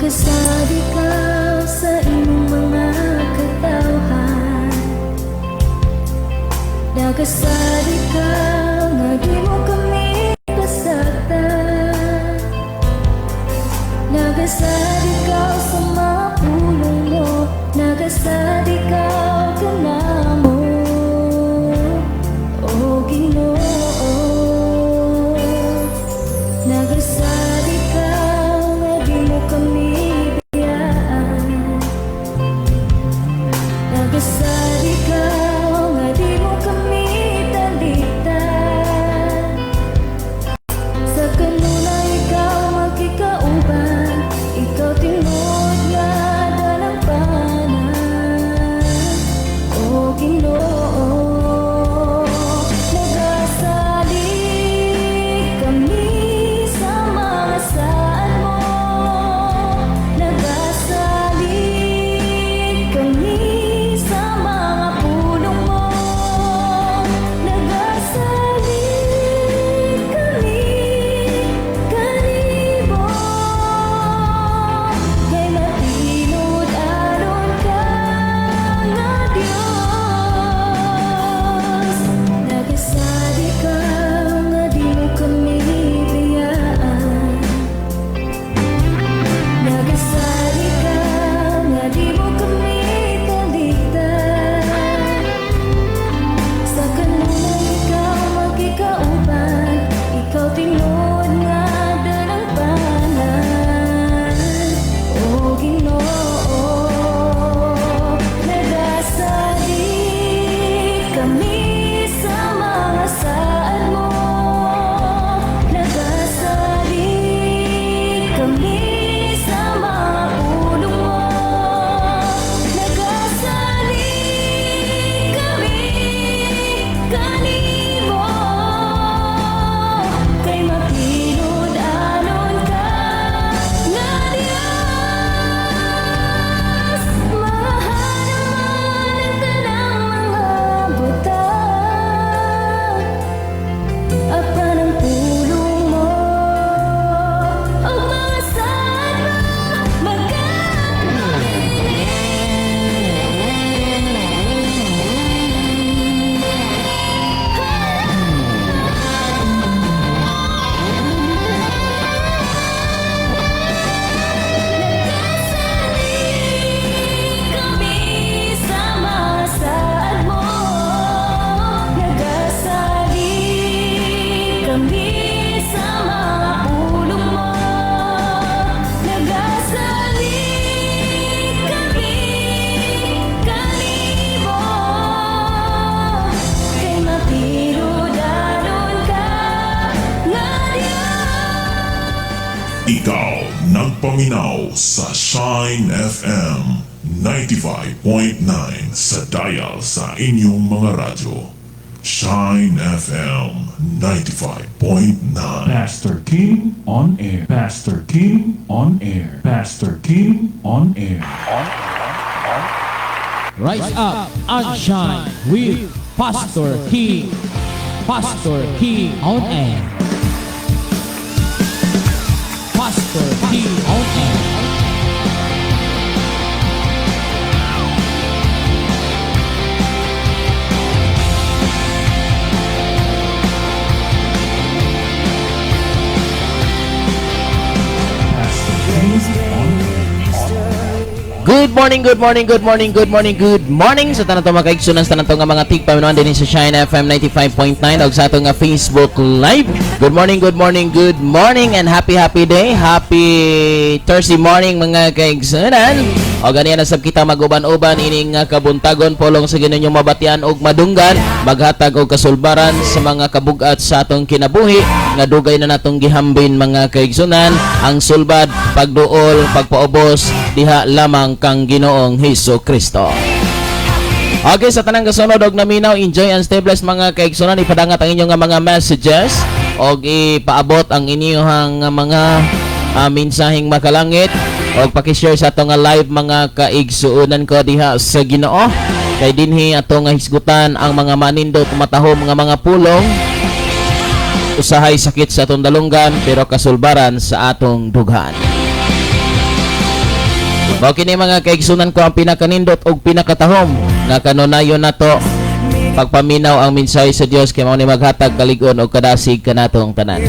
Nagasad ikaw sa imong mga katawhan. Nagasad ikaw nga di mo kami pasagdan. Nagasad ikaw sa mga pulong mo. Nagasad ikaw kanamo, O Ginoo. Nagasad ikaw nga di mo kami biyaan. Nagasad ikaw nga di mo kami talikdan. Sa kanunay ikaw magkikauban. Ikaw tinuod nga dalangpanan, O Ginoo. Nagasalig kami sa mga saad mo. Nagasalig kami sa mga pulong mo. Nagasalig kami kanimo, kay matinud-anon ka nga Dios. Nagasad ikaw nga di mo kami biyaan. Nagasad ikaw nga di mo kami talikdan. Sa kanunay ikaw magkikauban. Ikaw tinuod nga dalangpanan, O Ginoo. Nagasalig kami sa mga saad mo. Nagasalig kami sa mga pulong mo. Nagasalig kami kanimo, kay matinud-anon ka nga Dios. Mahanaman ang tanang mga butang, apan ang pulong mo ug mga saad mo magkabilin. Nagasalig kami sa mga saad mo. Nagasalig kami sa mga pulong mo. Nagasalig kami kanimo, kay matinud-anon ka nga Dios. Ikaw nagpaminaw sa Shine FM 95.9 sa dial sa inyong mga radyo. Shine FM 95.9. Pastor King on air. Pastor King on air. Pastor King on air. Rise up and shine with Pastor King. Pastor King on air. Pastor King on air. Pastor King on air. Good morning, good morning, good morning, good morning, good morning sa tanan mga kaigsunan, sa tanan nga mga tigpaminawan dinhi sa Shine FM 95.9 ug sa atong nga Facebook Live. Good morning, good morning, good morning and happy, happy day. Happy Thursday morning, mga kaigsunan. O ganiyan na sab kita maguban-uban ining nga kabuntagon polong sa Ginoo mabatian og madunggan, maghatag og kasulbaran sa mga kabugat sa atong kinabuhi nga dugay na natong gihambin, mga kaigsunan. Ang sulbad, pagduol, pagpaubos diha lamang kang Ginoong Hesus Kristo. Okay, sa tanang kasunod og naminaw, enjoy and stay blessed, mga kaigsunan. Ipadangat ang inyong nga mga messages og ipaabot ang inyong mga mensaheng makalangit og paki-share sa atong nga live, mga kaigsuonan ko diha sa Ginoo. Kay dinhi ato nga hisgutan ang mga manindot, matahom nga mga pulong, usahay sakit sa atong dalunggan pero kasulbaran sa atong dughan. Mao kini, mga kaigsunan ko, ang pinakanindot og pinakatahom nga kanunayon nato pagpaminaw ang mensahe sa Dios, kay mao ni maghatag kalig-on og kadasig kanatong tanan.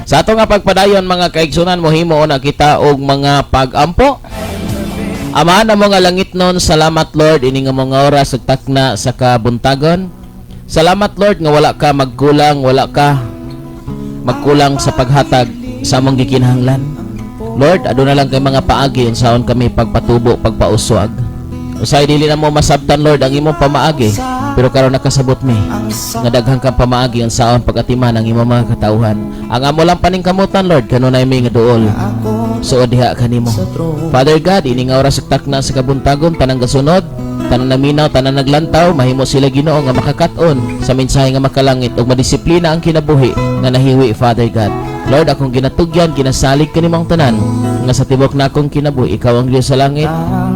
Sa ato nga pagpadayon, mga kaigsunan, mohimo na kita og mga pag-ampo. Amahan na mga langit nun, salamat, Lord, ini nga mga oras ug takna sa kabuntagon. Salamat, Lord, nga wala ka magkulang, wala ka magkulang sa paghatag sa among gikinahanglan. Lord, aduna lang kay mga paagi unsaon kami pagpatubo, pagpauswag. Usahay dili na mo masabtan, Lord, ang imong pamaagi, pero karon nakasabot mi nga daghan kang pamaagi unsaon pagatiman ang imong mga katawhan. Ang amo lang paningkamutan, Lord, kanunay mi nga duol suod diha kanimo. Father God, ini nga oras ug takna sa kabuntagon, tanang gasunod, tanang naminaw, tanang naglantaw, mahimo sila, Ginoo, nga makakat-on sa mensahe nga makalangit ug madisiplina ang kinabuhi nga nahiwi, Father God. Lord, akong ginatugyan, ginasalig kanimong tanan nga sa tibok nakong kinabuhi, ikaw ang Dios sa langit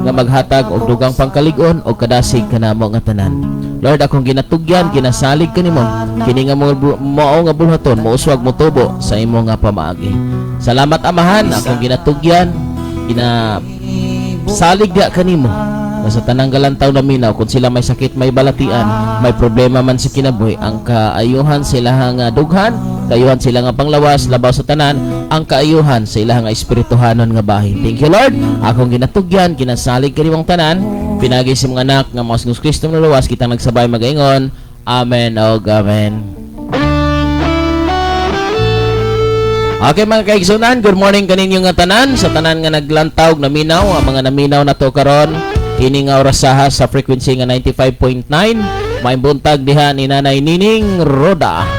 nga maghatag og dugang pangkalig-on og kadasig kanamo nga tanan. Lord, akong ginatugyan, ginasalig kanimo kini nga mao nga bulhaton, mouswag, motubo sa imo nga pamaagi. Salamat, Amahan, akong ginatugyan, gina salig diha kanimo nga sa tanang galantaw na minaw, kung sila may sakit, may balatian, may problema man sa kinabuhi, ang kaayuhan sila nga dughan, kaayuhan sila nga panglawas, labaw sa tanan ang kaayuhan sa ilaha nga espirituhanon nga bahin. Thank you, Lord. Akong ginatugyan, ginasalig kanimong tanan pinagi sa mga anak nga mga Jesus Kristo luwas. Kitang nagsabay magaingon, amen og amen. Okay, mga kaigsunan, good morning kaninyo nga tanan, sa tanan nga naglantaw, naminaw, ang mga naminaw na to karon kini nga orasaha sa frequency nga 95.9. May buntag diha ni Nanay Nining Roda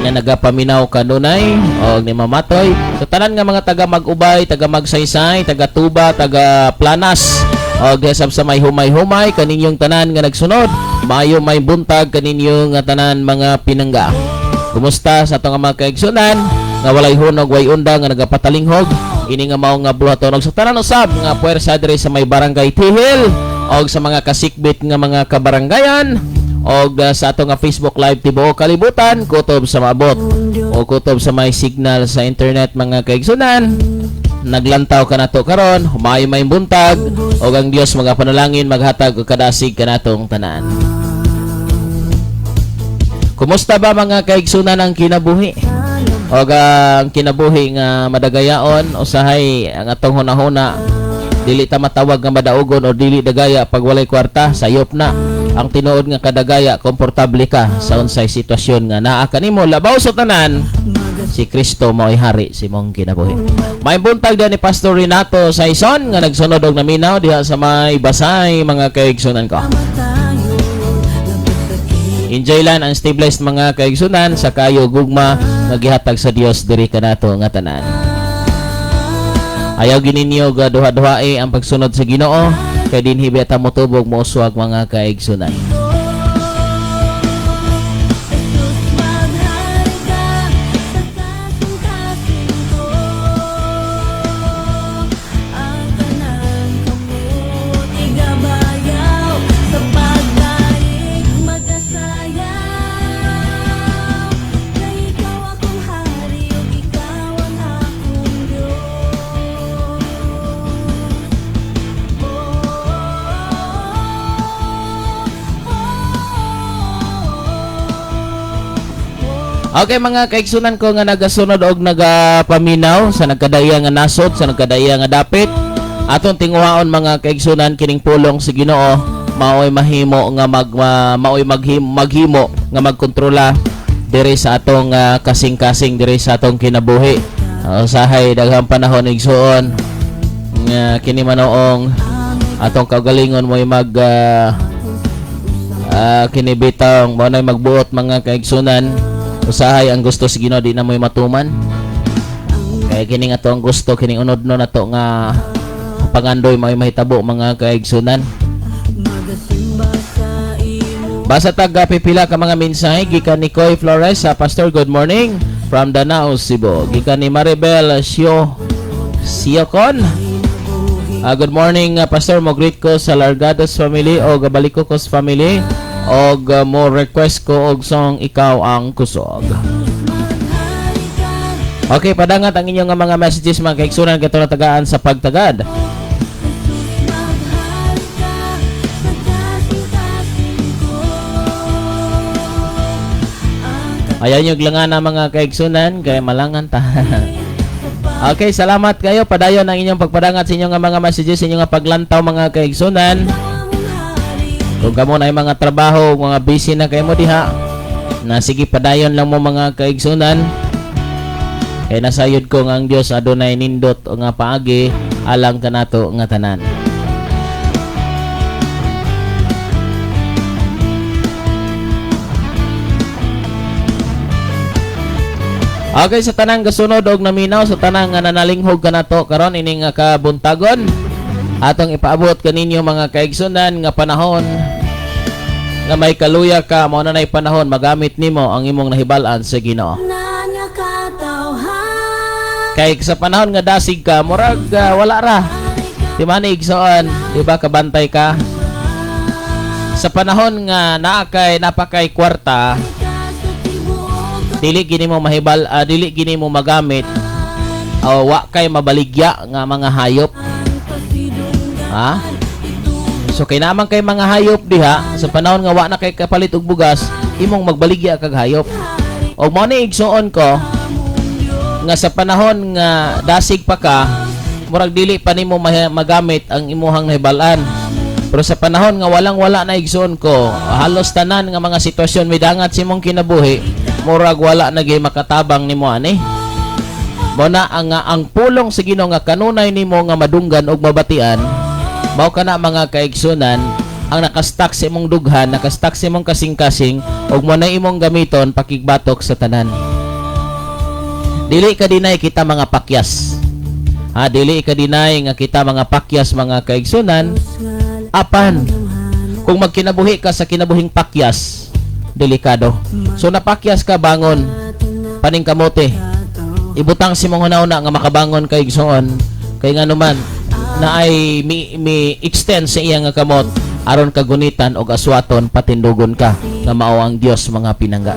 nga nagapaminaw kanunay og ni Mamatoy, sa tanan nga mga taga Mag-ubay, taga Magsaysay, taga Tuba, taga Planas og diha sab sa may humay-humay, kaninyong tanan nga nagsunod, maayo may buntag kaninyo nga tanan, mga pinangga. Kumusta sa atong mga kaigsunan nga walay hunog, way unda, nga nagapatalinghog ini nga mao nga buhaton, og sa tanan usab nga puwersa diri sa may barangay Tihil og sa mga kasikbit nga mga kabaranggayan og sa ato nga Facebook Live tibuok kalibutan, kutob sa maabot o kutob sa may signal sa internet, mga kaigsunan, naglantaw ka nato karon, humay may buntag og ang Dios magapanalangin maghatag og kadasig kanatong tanan. Kumusta ba, mga kaigsunan, ang kinabuhi? Og ang kinabuhi nga madagayaon, usahay ang atong hunahuna dili ta matawag nga madaugon o dili dagaya pag walay kwarta, sayop na. Ang tinuod nga kadagaya, komportable ka sa unsay sitwasyon nga naa kanimo, labaw sa tanan si Kristo mao'y hari sa imong kinabuhi. May buntag diha ni Pastor Renato Saison nga nagsunod og naminaw diha sa may Basay, mga kaigsunan ko. Enjoy lang ang stay blessed, mga kaigsunan, sa kayo gugma nga gihatag sa Dios diri kanato nga tanan. Ayaw gininyo ga duha-duhae ang pagsunod sa Ginoo kay dinhi biya ta motubog, mouswag, mga kaigsunan. Jesus, maghari ka sa kasing-kasing ko. Ang tanan kamot igabayaw sa pagdaig magasayaw. Kay ikaw akong hari ug ikaw ang akong Diyos. Oh, oh. Okay, mga kaigsunan ko nga nagasunod og nagapaminaw sa nagkadaya nga nasod, sa nagkadaya nga dapit. Atong tinguhaon, mga kaigsunan, kining pulong sa Ginoo maoy mahimo nga maoy maghimo nga magkontrola diri sa atong kasing-kasing, diri sa atong kinabuhi. Usahay daghang panahon, igsuon, nga kini manoong atong kaugalingon mo'y mag kini bitang mo na'y magbuot, mga kaigsunan. Usahay ang gusto sa Ginoo di na mo'y matuman kaya kini nga to ang gusto, kining unod no nato nga pangandoy mo'y mahitabo, mga kaigsunan. Magasimba sa imo. Basa tag pipila ka mga mensahe gikan ni Koy Flores sa Pastor, good morning from Danao, Cebu. Gikan ni Maribel Sio Siocon. Good morning, Pastor, mo greet ko sa Largados family o Gabalikokos family og mo request ko og song Ikaw ang Kusog. Maghari ka. Okay, padangat ang inyong nga mga messages, mga kaigsunan, kay na tagaan sa pagtagad. Jesus, maghari ka sa kasing-kasing ko. Ang Ayaw nyo glangan na, mga kaigsunan, kay malangan ta. Okay, salamat kayo. Padayon ang inyong pagpadangat sa inyong nga mga messages, sa inyong nga paglantaw, mga kaigsunan. among hari. Kung kamo na mga trabaho, mga busy na kayo mo diha, na sige, padayon lang mo, mga kaigsunan. Kay nasayod ko nga ang Dios adunay nindot nga paagi alang kanato nga tanan. Okay, sa tanang gasunod og naminaw, sa tanang nga nanalinghog kanato karon ining nga kabuntagon, atong ipaabot kaninyo, mga kaigsunan, nga panahon nga may kaluya ka, mao na nay panahon magamit nimo ang imong nahibal-an sa Ginoo. Na nga katawhan. Kay sa panahon nga dasig ka, murag wala ra. Di man, igsoon, di ba, kabantay ka? Sa panahon nga naa kay napakay kwarta, Ka sa tibuok dili gini mo mahibal, dili gini mo magamit o wa kay mabaligya nga mga hayop. ang pasidunggan. Ha? So kay naman kay mga hayop diha sa panahon nga wa na kay kapalit og bugas, imong magbaligya kag hayop. Og mao ni, igsuon ko, nga sa panahon nga dasig pa ka, murag dili pa nimo magamit ang imuhang nahibal-an. Pero sa panahon nga walang wala na, igsuon ko, halos tanan nga mga sitwasyon midangat sa imong kinabuhi, murag wala na gyud makatabang nimo ani. Mao na ang pulong sa Ginoo nga kanunay nimo nga madunggan og mabatian, mao kana, mga kaigsunan, ang nakastak sa imong dughan, nakastak sa imong kasing-kasing ug mo na imong gamiton pakigbatok sa tanan. Dili ka dinay kita mga pakyas. Ha, dili ka dinay nga kita mga pakyas, mga kaigsunan. Apan kung magkinabuhi ka sa kinabuhing pakyas, delikado. So napakyas ka, bangon. Paning kamote. Ibutang si mong hunahuna nga makabangon kay, igsoon, kay nganuman na ay mi extend sa iya nga kamot aron kagunitan og aswaton, patindugon ka nga mao ang Dios, mga pinangga.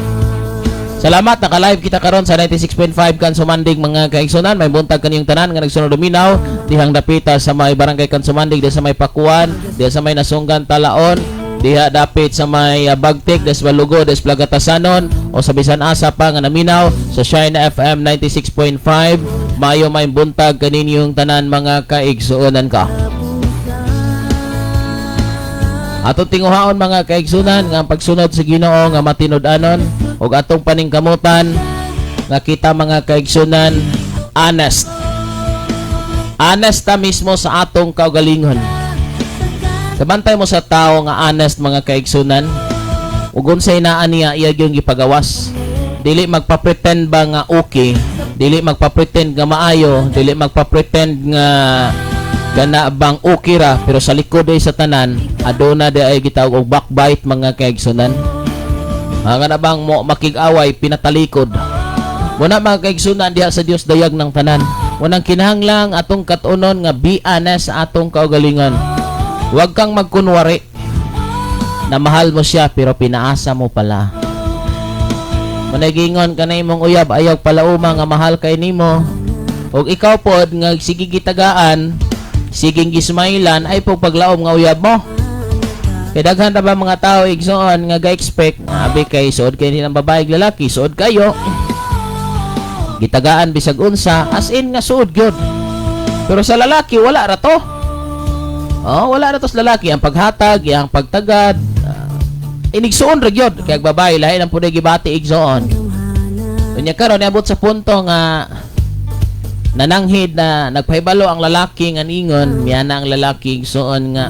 Salamat, naka-live kita karon sa 96.5 Kansumandig, mga kaigsunan. May buntag kaniyong tanan nga nagsunod duminaw dihang dapita sa may barangay Kansumandig, diha sa may Pakuan, diha sa may Nasunggan Talaon, diha dapit sa may Bagtik, des Balugo, des Plagatasanon o sa bisan asa pa nga naminaw sa Shine FM 96.5. Mayo may buntag kaninyong tanan, mga kaigsuonan ka. Atong tinguhaon, mga kaigsunan, nga ang pagsunod sa Ginoo nga matinud-anon ug atong paningkamutan nga kita, mga kaigsunan, honest. Honest ta mismo sa atong kaugalingon. Kabantay mo sa tao nga honest, mga kaigsunan, ug unsay naa niya, iya gyud gipagawas. Dili magpa-pretend ba nga okay, dili magpa-pretend nga maayo, dili magpa-pretend nga kana bang okay ra, pero sa likod ay sa tanan aduna di ay gitawag og backbite, mga kaigsunan. Nga kana bang mo makig-away pinatalikod. Muna, mga kaigsunan, diha sa Dios dayag ng tanan. Unang kinahanglang atong katunon nga be honest sa atong kaugalingon. Huwag kang magkunwari na mahal mo siya pero pinaasa mo pala. Managingon ka na imong uyab, ayaw palauma nga mahal kay nimo. Ug ikaw pod nga sige gitagaan, siging gismailan ay po paglaom nga uyab mo. Kay daghan na ba mga tao, igsoon, nga ga-expect nga abi kay suod kay ng babae ug lalaki, suod kayo. Gitagaan bisag unsa, as in nga suod gyud. Pero sa lalaki wala ra to. Oh, wala ra to sa lalaki ang paghatag, ang pagtagad. Inigsuon ra gyud kay ang babae lahi nang puday gibati, igsoon. Unya karon niabot sa punto nga nananghid na nagpahibalo ang lalaki nga ningon, miyana ang lalaki, igsoon, nga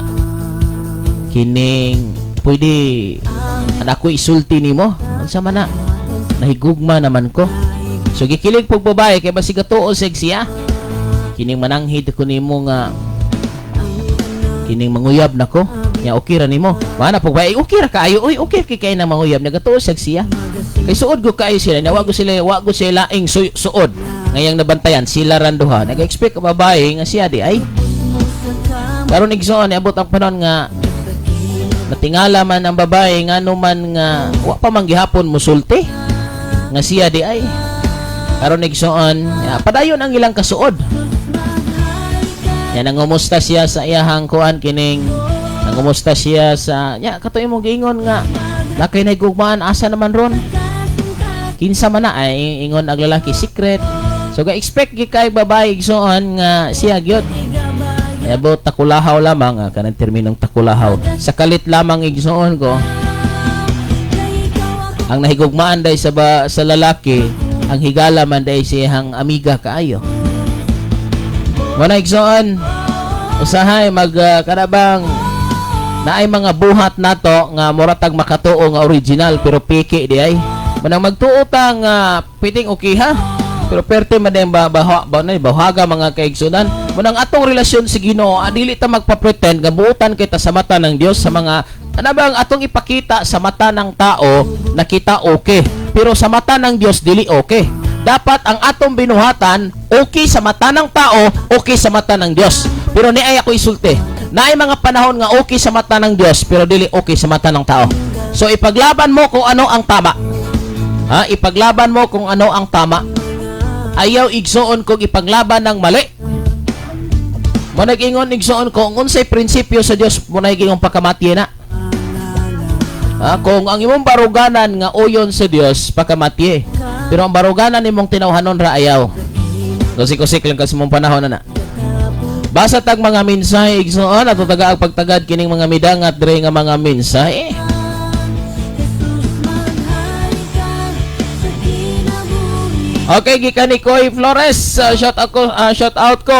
kining pwede anak ko isulti nimo, unsa man na, nahigugma naman ko. So gikilig pug babae kay basig katuo sig siya, kining mananghid ko nimo nga kining manguyab nako nya, okay ra nimo mana pug babae, okay ra kaayo oy, okay kay kay na manguyab, nagatuo sig siya kay suod go kaayo sila nya, wa go sila laing suod ngayang nabantayan sila randuha. Nag-expect ang babae nga siya di ay. Karon, igsoon, niabot ang panahon nga natingala man ang babae nga man nga wa pa man gihapon musulti nga siya di ay. Karon, igsoon, padayon ang ilang kasuod. Yan, nangumusta siya sa iyahang kuan kining nangumusta siya sa nya kato imong giingon nga lakay na gugmaan, asa naman ron, kinsa man na ay? Ingon ang lalaki, secret. So ga expect gi kay babae, igsoon, nga siya gyud. About takulahaw lamang, kanang terminong takulahaw sa kalit lamang, igsoon ko, ang nahigugmaan day sa lalaki, ang higala man day siyang amiga kaayo. Wala, igsoon, usahay mag kanabang naay mga buhat nato nga muratag makatuo nga original pero peke di ay. Manang magtuo ta nga piting okay ha. Pero perte man din ba ba, ba, na, bahaga, mga kaigsunan. Manang atong relasyon sa Ginoo, dili ta magpa-pretend nga buotan kita sa mata ng Dios sa mga ano atong ipakita sa mata ng tao na kita okay. Pero sa mata ng Dios, dili okay. Dapat ang atong binuhatan okay sa mata ng tao, okay sa mata ng Dios. Pero ni ay ako isulti. Naay mga panahon nga okay sa mata ng Dios pero dili okay sa mata ng tao. So ipaglaban mo kung ano ang tama. Ha? Ipaglaban mo kung ano ang tama. Ayaw, igsoon, kung ipaglaban ng mali. Mo nag-ingon, igsoon ko, kung unsay prinsipyo sa Dios mo na ingong pakamati na. Ha? Kung ang imong baruganan nga uyon sa Dios, pakamati. Pero ang baruganan nimong tinawhanon ra, ayaw. Kusik-kusik lang kasi mong panahon na na. Basa tag mga mensahe, igsoon, ato taga ang pagtagad kining mga midangat diri nga mga mensahe. Jesus, maghari ka sa kinabuhi. Okay, gikan ni Koy Flores, shout out ko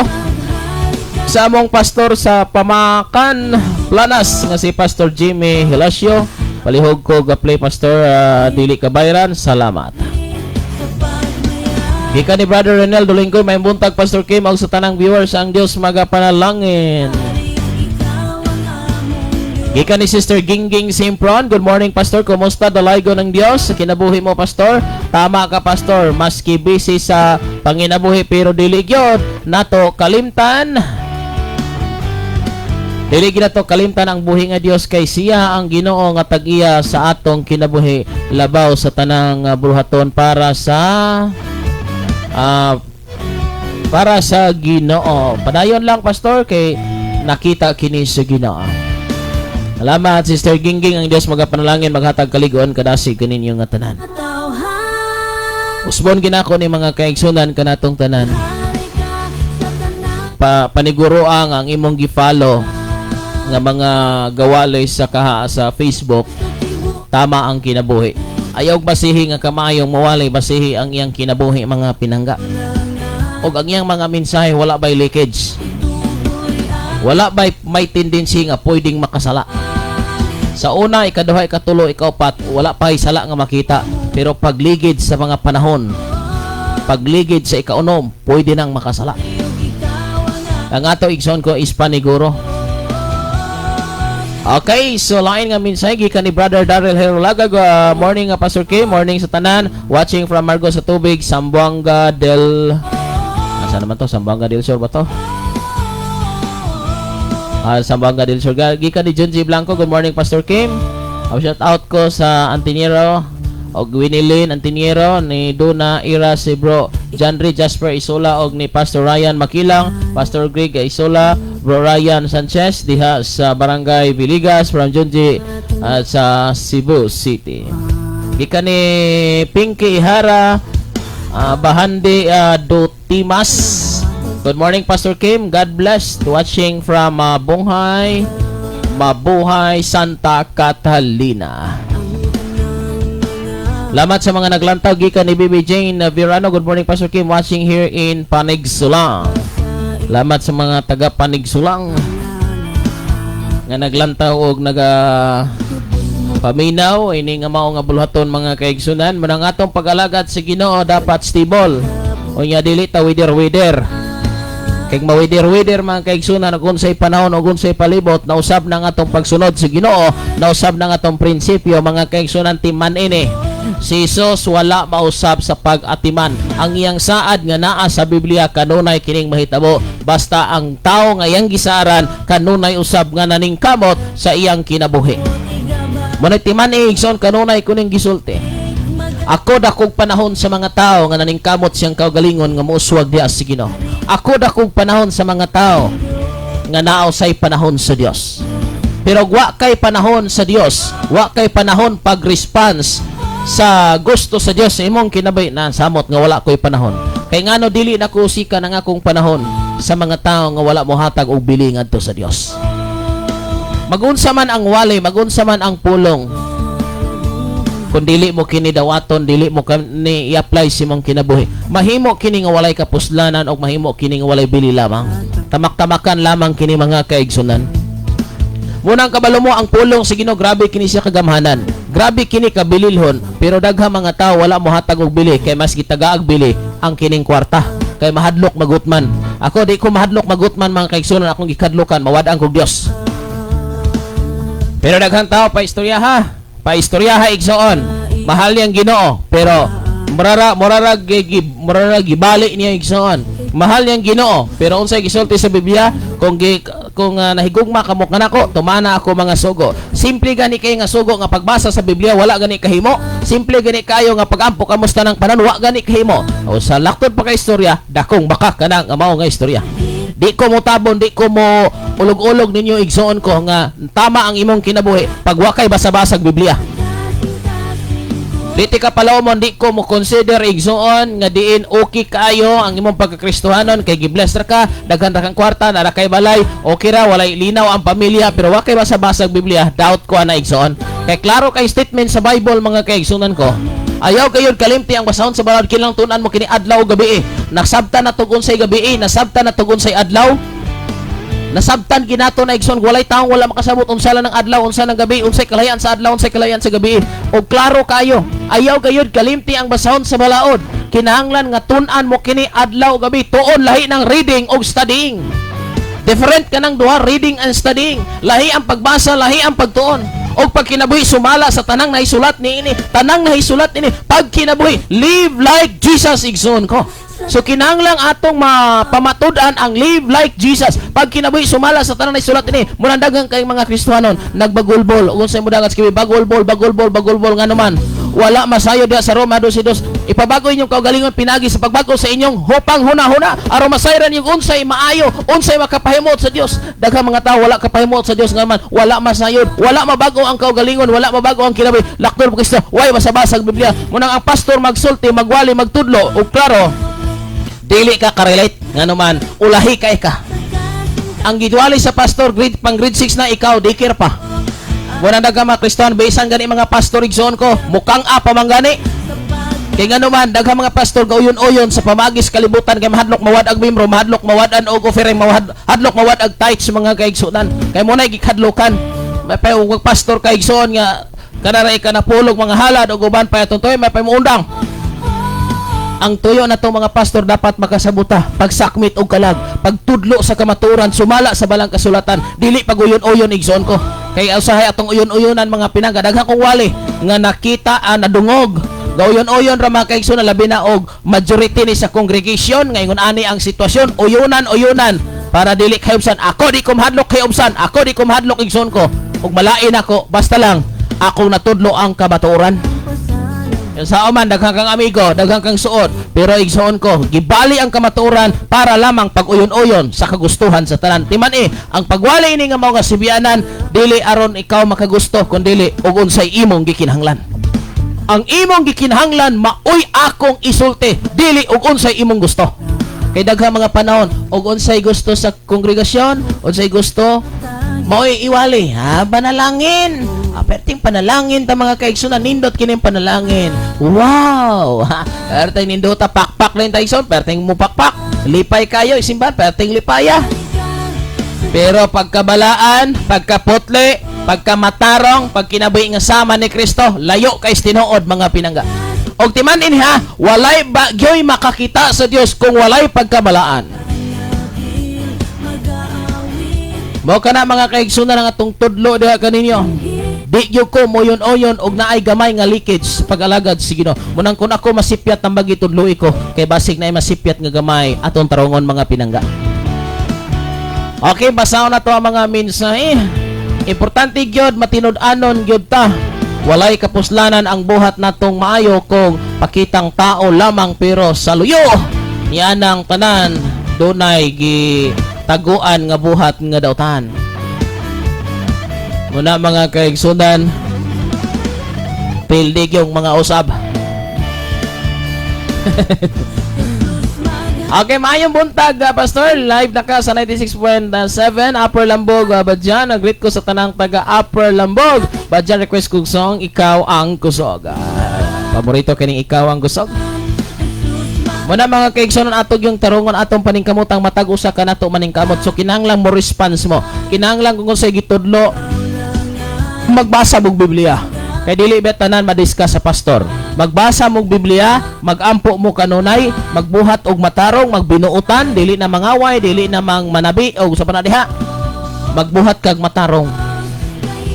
sa among pastor sa Pamakan Planas nga si Pastor Jimmy Hilacio. Palihog ko ga-play, Pastor, dili ka bayran. Salamat. Gikan ni Brother Renel Dolingkoy, may buntag, Pastor Kim, og sa tanang viewers, ang Dios magapanalangin. Gikan ni Sister Gingging Simpron, good morning, Pastor, kumusta dalaygo ng Dios sa kinabuhi mo, Pastor? Tama ka, Pastor, maski busy sa panginabuhi pero dili gyud nato kalimtan. Dili gyud nato kalimtan ang buhi nga Dios kay siya ang Ginoo nga tag-iya sa atong kinabuhi labaw sa tanang buhaton para sa Ginoo. Padayon lang, Pastor, kay nakita kini sa Ginoo. Salamat, Sister Gingging, ang Dios magapanalangin, maghatag kaligon kadasig kaninyo nga tanan. Usbon ginako ni mga kaigsunan kanatong tanan. Pa paniguroang ang imong gi-follow nga mga gawalay sa kaha sa Facebook, tama ang kinabuhi. Ayaw basihi nga kamayong mawalay, basihi ang iyang kinabuhi, mga pinangga. Og ang iyang mga mensahe, wala bay leakage. Wala bay may tendency nga pwedeng makasala. Sa una, ikaduha, ikatulo, ikaupat, wala pa sala nga makita. Pero pagligid sa mga panahon, pagligid sa ikaunom, pwede nang makasala. Ang ato, igsoon ko, is paniguro. Okay, so lain nga mensahe gikan ni Brother Daryl Herolaga. Morning nga, Pastor K, morning sa tanan. Watching from Margo sa Tubig, Sambuanga del. Asa naman to? Sambuanga del Sur ba to? Sambuanga del Sur. Gikan ni Junji Blanco, good morning, Pastor Kim. Shout out ko sa Antiniero og Winilin Antiniero, ni Duna Ira, si Bro Janry Jasper Isola og ni Pastor Ryan Makilang, Pastor Greg Isola, Bro Ryan Sanchez diha sa Barangay Viligas, from Junji at sa Cebu City. Gikan ni Pinky Ihara, Bahandi Dutimas. Good morning, Pastor Kim. God bless. Watching from Bunghay, Mabuhay, Santa Catalina. Salamat sa mga naglantaw, gikan ni Bibi Jane Virano. Good morning, Pastor Kim. Watching here in Panigsulang. Salamat sa mga taga Panigsulang nga naglantaw og naga paminaw ini nga mao nga buluhaton, mga kaigsunan. Manang atong pag-alagad sa Ginoo dapat stable. Unya dili ta wider-wider. Kay mawider-wider, mga kaigsunan, ug unsay panahon ug unsay palibot, nausab na ang atong pagsunod sa Ginoo, nausab na ang atong prinsipyo, mga kaigsunan, timan ini. Si Jesus wala mausab sa pag-atiman. Ang iyang saad nga naa sa Biblia, kanunay kining mahitabo. Basta ang tao nga iyang gisaaran kanunay usab nga naningkamot sa iyang kinabuhi. Munay timan eh, igsoon, kanunay kuning gisulti. Ako dakog panahon sa mga tao nga naningkamot siyang kaugalingon nga mouswag diha sa Ginoo. Ako dakog panahon sa mga tao nga naa say panahon sa Dios. Pero wa kay panahon sa Dios, wa kay panahon pag-response sa gusto sa Dios sa imong kinabuhi na samot nga wala ko'y panahon. Kay ngano dili na ko usikan ang akong panahon sa mga tao nga wala mohatag og bili ngadto sa Dios? Magunsa man ang wali, magunsa man ang pulong, kung dili mo kini dawaton, dili mo kini i-apply sa imong kinabuhi, mahimo kini nga walay kapuslanan o mahimo kini nga walay bili lamang. Tamak-tamakan lamang kini, mga kaigsunan. Munang kabalo mo ang pulong sa Ginoo, grabe kini siya kagamhanan. Grabe kini kabililhon, pero daghang mga tao wala mo hatag og bili kay mas gitagaag bili ang kining kwarta. Kay mahadlok magutman. Ako, di ko mahadlok magutman, mga kaigsunan. Akong gikadlukan mawad-an kog Dios. Pero daghang tao pa istorya ha. Pa istorya ha, igsoon. Mahal niyang Ginoo, pero murara gibali niya, igsoon. Mahal niyang Ginoo, pero unsay gisulti sa Biblia? Kung nahigugma kamo kanako, tumana ako mga sugo. Simple gani kay nga sugo nga pagbasa sa Biblia wala gani kahimo. Simple gani kayo nga pagampo kamusta ng panan wa gani kahimo. O sa laktod pa ka istorya, dakong baka kanang nga mao nga istorya. Di ko mo tabon, di ko mo ulog-ulog ninyo, igsoon ko, nga tama ang imong kinabuhi pag wa kay basa-basag Biblia. Di ti ka palawmon, di ko mo consider, igsoon, nga diin okay kaayo ang imong pagkakristohanon kay gibless ra ka, daghan ra kang kwarta, nara kay balay, okay ra, walay linaw ang pamilya, pero wa kay basa-basag Biblia, doubt ko ana, igsoon. Kay klaro kay statement sa Bible, mga kaigsunan ko. Ayaw kayo kalimti ang basahon sa balaod, kinahanglan tun-an mo kini adlaw o gabi eh. Nasabtan na tug unsay gabi eh, nasabtan na tug unsay adlaw. Nasabtan ginato na, igsoon, walay taong wala makasabot unsa lang ng adlaw, unsa ng gabi, unsay kalayan sa adlaw, unsay kalayan sa gabi. Og klaro kayo, ayaw gayud kalimti ang basahon sa balaod. Kinahanglan nga tun-an mo kini adlaw gabi, tuon lahi ng reading og studying. Different kanang duha, reading and studying. Lahi ang pagbasa, lahi ang pagtuon. Og pagkinabuhi sumala sa tanang nahisulat niini, tanang nahisulat niini, pagkinabuhi, live like Jesus, igsoon ko. So kinahanglan atong mapamatud-an ang live like Jesus. Pag kinabuhi sumala sa tanan nahisulat ini, muna daghang kay mga Kristohanon nagbagulbol. Ug unsay modagat sa bagulbol, bagulbol, bagulbol, ngano man wala masayo diha sa Roma 12:2. Ipabago inyong kaugalingon pinagi sa pagbago sa inyong hupang huna-huna aron masayran yung unsay maayo, unsay makapahimot sa Dios. Daghang mga tao wala kapahimot sa Dios nga man wala masayod, wala mabago ang kaugalingon, wala mabago ang kinabuhi. Laktol po Kristo, way basa-basa ang Biblia. Munang ang pastor magsulti, magwali, magtudlo ug klaro dili ka ka-relate, ngano man ulahi kay ka. Ang giwali sa pastor grade pang grade 6 na, ikaw dikir pa. Wala daghang mga Kristohan bisan gani mga pastor, igsoon ko, mukhang apa man gani. Kay ngano man daghang mga pastor gauyon-uyon sa pamagis kalibutan kay mahadlok mawad-ag membro, mahadlok mawad-an og offering, mahadlok mawad-ag tithes, mga kaigsunan. Kay mo na gikadlokan. May pa ug pastor kay, igsoon, nga kanara ka napulog mga halad og uban pa atong tuyo may pa undang. Ang tuyo na mga pastor dapat makasabuta pagsakmit og kalag, pagtudlo sa kamatuoran sumala sa balang kasulatan, dili paguyon-uyon, igsoon ko. Kay usahay atong uyon-uyonan, mga pinangga. Daghan kong wali nga nakita, nadungog gauyon-uyon ra, mga kaigsoon, labi na og majority ni sa congregation nga ingon ani ang sitwasyon, uyunan uyunan para dili kay ubsan. Ako, di ko mahadlok kay ubsan. Ako, di ko mahadlok, igsoon ko, ug malain ako, basta lang akong natudlo ang kamatuoran. Yung sa man, daghang kang amigo, daghang kang suot, pero igsoon ko, gibali ang kamatuoran para lamang pag-uyon-uyon sa kagustuhan sa tanan. Timan eh, ang pagwali ini nga mao nga sibianan, dili aron ikaw makagusto, kundi ug unsay imong gikinahanglan. Ang imong gikinahanglan maoy akong isulti, dili ug unsay imong gusto. Kay daghang mga panahon, ug unsay gusto sa kongregasyon, unsay gusto, maoy iwali, ha, panalangin. Ah, perting panalangin ta, mga kaigsunan, nindot kini panalangin. Wow! Ha, perting nindota, pakpak lang tayo, igsoon, perting mupakpak. Lipay kayo, isimban, perting lipaya. Pero pagkabalaan, pagkaputli, pagkamatarong, pagkinabuhi nga sama ni Kristo, layo kay tinuod, mga pinangga. Og timan-in ha, walay bagyoy makakita sa Dios kung walay pagkabalaan. Mao kana, mga kaigsunan, ang atong tudlo diha kaninyo. Di gyud ko moyon-oyon og naay gamay nga leakage sa pag-alagad sa Ginoo. Munang kun ako masipyat ang bagi tudloi ko kay basig naay masipyat nga gamay atong tarongon, mga pinangga. Okay, basahon na to ang mga mensahe. Importante gyud matinud-anon gyud ta. Walay kapuslanan ang buhat natong maayo kung pakitang tao lamang, pero sa luyo nianang tanan dunay gitaguan nga buhat nga dautan. Muna, mga kaigsunan, pildig yung mga usab. Okay, maayong buntag, Pastor. Live na ka sa 96.7 Upper Lambog, Badyan. Nag-greet ko sa tanang taga Upper Lambog. Badyan, request kong song, "Ikaw ang Kusog." Paborito kining "Ikaw ang Kusog." Muna, mga kaigsoon, atog yung tarungon atong paningkamotang matag usa ka nato maningkamot. So kinahanglan mo response mo. Kinahanglan kung sa gitudlo, magbasa mog Biblia. Kay dili ba tanan madiscuss sa pastor. Magbasa mog Biblia, magampo mo kanunay, magbuhat og matarong, magbinuotan, dili na mangaway, dili na mang manabi og sa panadiha. Magbuhat kag matarong.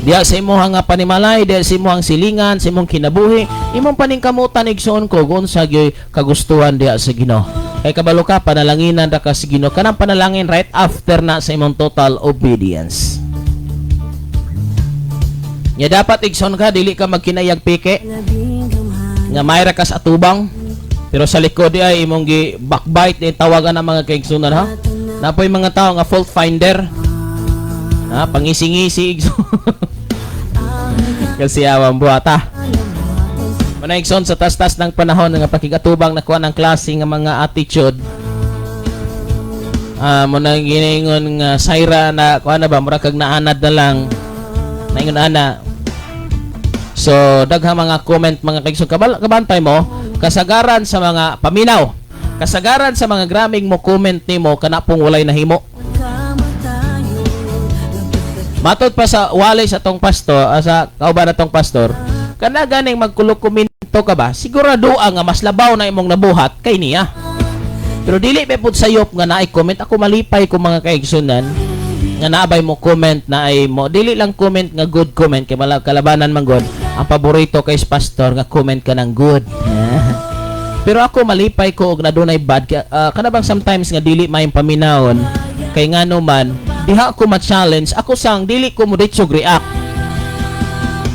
Diya sa imong nga panimalay, diya sa imong silingan, sa imong kinabuhi, imong paningkamutan, igsoon ko, kung unsa gyoy kagustuhan diya sa Ginoo. Kay kabalo ka, panalanginan ra ka sa Ginoo. Kanang panalangin right after na sa imong total obedience. Nya dapat, igsoon ka, dili ka magkinayag peke Labing gamhan. Nga mayra ka sa atubang pero sa likod di ay imong gi backbite ni tawagan ang mga kaigsunan, ha. Napoy mga tao nga fault finder, ha, pangisi-ngisi, igsoon, kasi awang buhata. Mana, igsoon, sa tas-tas ng panahon nga pakigatubang nakuha ng klase nga mga attitude, mo na giningon nga sayra na kuha na ba, mura kag naanad na lang naingon ana. So daghang mga comment, mga kaigsoon, kabal kabantay mo kasagaran sa mga paminaw, kasagaran sa mga graming mo comment nimo kana pong walay nahimo. Kamatayo. Matod pa sa wali sa tong pastor, sa kauban na tong pastor, kana ganing magkulo-komento ka ba, sigurado ang nga mas labaw na imong nabuhat kay niya. Pero dili pa pud sayop nga naay comment. Ako malipay ko, mga kaigsunan, nga naabay mo comment na ay mo dili lang comment nga good comment kay kalabanan man god ang paborito kay pastor nga comment ka ng good. Pero ako malipay ko og nadunay bad kana bang sometimes nga dili may paminawon kay ngano man diha ako ma-challenge, ako sang dili ko mo diretso react.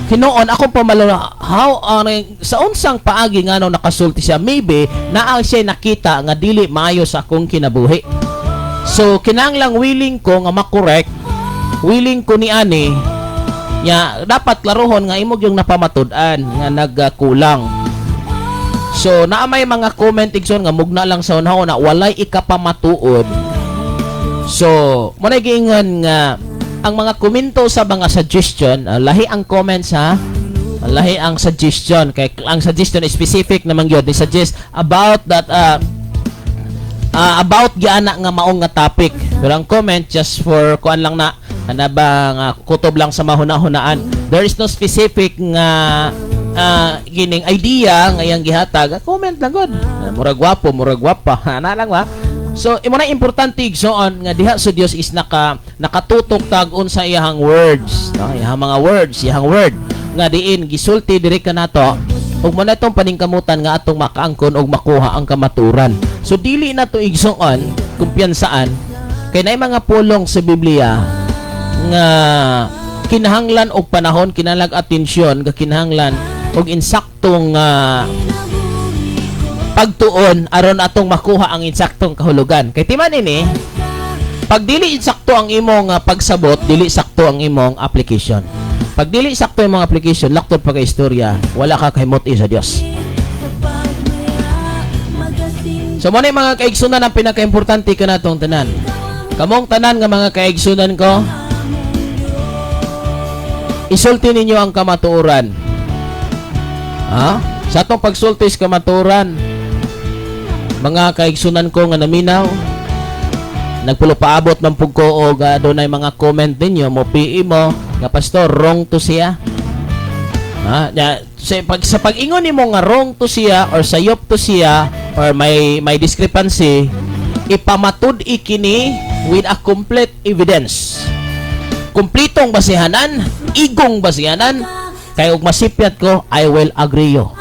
Hinuon ako pamalo how sa unsang paagi ngano nakasulti siya. Maybe naa siya nakita nga dili maayo sa akong kinabuhi. So kinahanglang willing ko nga makorek, willing ko ni ani nya dapat klarohon nga imog yung napamatud-an nga nagkulang. So naa may mga comment, igsoon, nga mugna lang sa unahon na walay ikapamatuod. So mo na giingon nga ang mga komento sa mga suggestion, lahi ang comments ha, lahi ang suggestion, kay ang suggestion is specific naman gyud ni suggest about that about giana nga maong nga topic. Pero ang comment, just for kuan lang na ana ba nga kutob lang sa mahuna-hunaan. There is no specific nga gining idea nga iyang gihatag. Comment lang gud. Murag gwapo, murag gwapa. Ana lang ba? So imo na importante, igsoon, nga diha sa Dios is nakatutok tag unsa iyang words, no? Iyang mga words, iyang word nga diin gisulti diri kanato ug mo na itong paningkamutan nga atong makaangkon og makuha ang kamaturan. So dili na to, igsoon, kumpiyansaan kay naay mga pulong sa Biblia nga kinahanglan og panahon, kinahanglan atensyon, nga kinahanglan og insaktong pagtuon aron atong makuha ang insaktong kahulugan. Kay timan ini, pag dili insakto ang imong pagsabot, dili sakto ang imong application. Pag dili sakto imong application, laktod pa kay istorya, wala ka kahimot sa Dios. So mo na yung mga kaigsunan ang pinakaimportante kanatong tanan. Kamong tanan nga mga kaigsunan ko, isulti ninyo ang kamatuoran. Ha? Sa atong pagsulti sa kamatuoran, mga kaigsunan ko nga naminaw, nagpulo paabot man pug ko og adunay mga comment ninyo, mo PE mo nga, "Pastor, wrong to siya." Ha? Ya, sa pag-ingon nimo nga wrong to siya or sayop to siya or may discrepancy, ipamatud ikini with a complete evidence. Kumplitong basihanan, igong basihanan, kay og masipyat ko, I will agree you.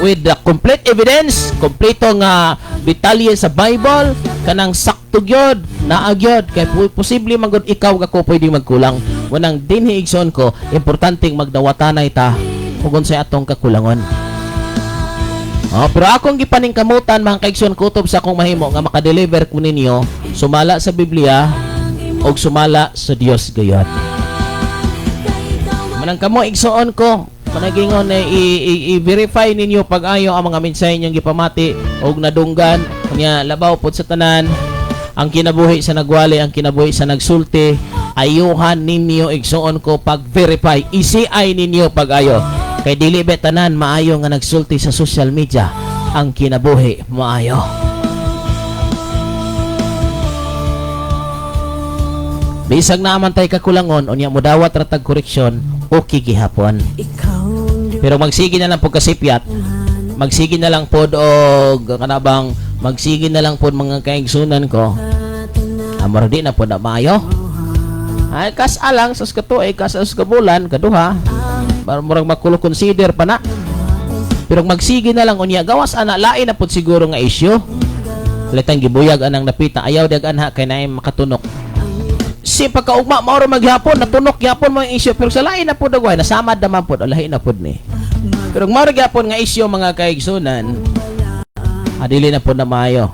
With the complete evidence, kompleto nga detalye sa Bible, kanang sakto gyud, naa gyud kay posible man gud ikaw ka ko pwede magkulang. Wanang dinhi, igsoon ko, importanteng magdawatanay ta. Ug unsay atong kakulangon. Oh, pero akong gipaningkamutan, mga kaigsoon, kutob sa akong mahimo nga makadeliver ko ninyo sumala sa Biblia og sumala sa Dios gayud. Manang kamo, igsoon ko, managingon na i-verify ninyo pag-ayo ang mga mensahe inyong gipamati og nadunggan nya. Labaw pod sa tanan, ang kinabuhi sa nagwali, ang kinabuhi sa nagsulti, ayuhan ninyo, igsoon ko, pag-verify, isi-ay ninyo pag-ayo. Kay dili ba tanan maayo nga nagsulti sa social media ang kinabuhi maayo. Bisag naa man tay kakulangon, unya mudawat ra tag koreksyon, okay gihapon. Pero magsige na lang po kasipyat, magsige na lang pod og kanabang magsige na lang pod, mga kaigsunan ko. Amor di na pod na maayo. Ay kas alang sa katuig, kas sa bulan, kaduha. Murag makulo consider pa na. Pero magsige na lang unya gawas ana, lain na pod siguro nga issue. Litang gibuyag anang napita, ayaw dag anha kay naay makatunok. Si pagkaugma mao ra maghapon natunok gyapon mo ang issue, pero sa lain na pod agway nasamad naman pod, lahi na pod ni. Pero mao ra gyapon nga issue, mga kaigsunan, adili na pod na maayo.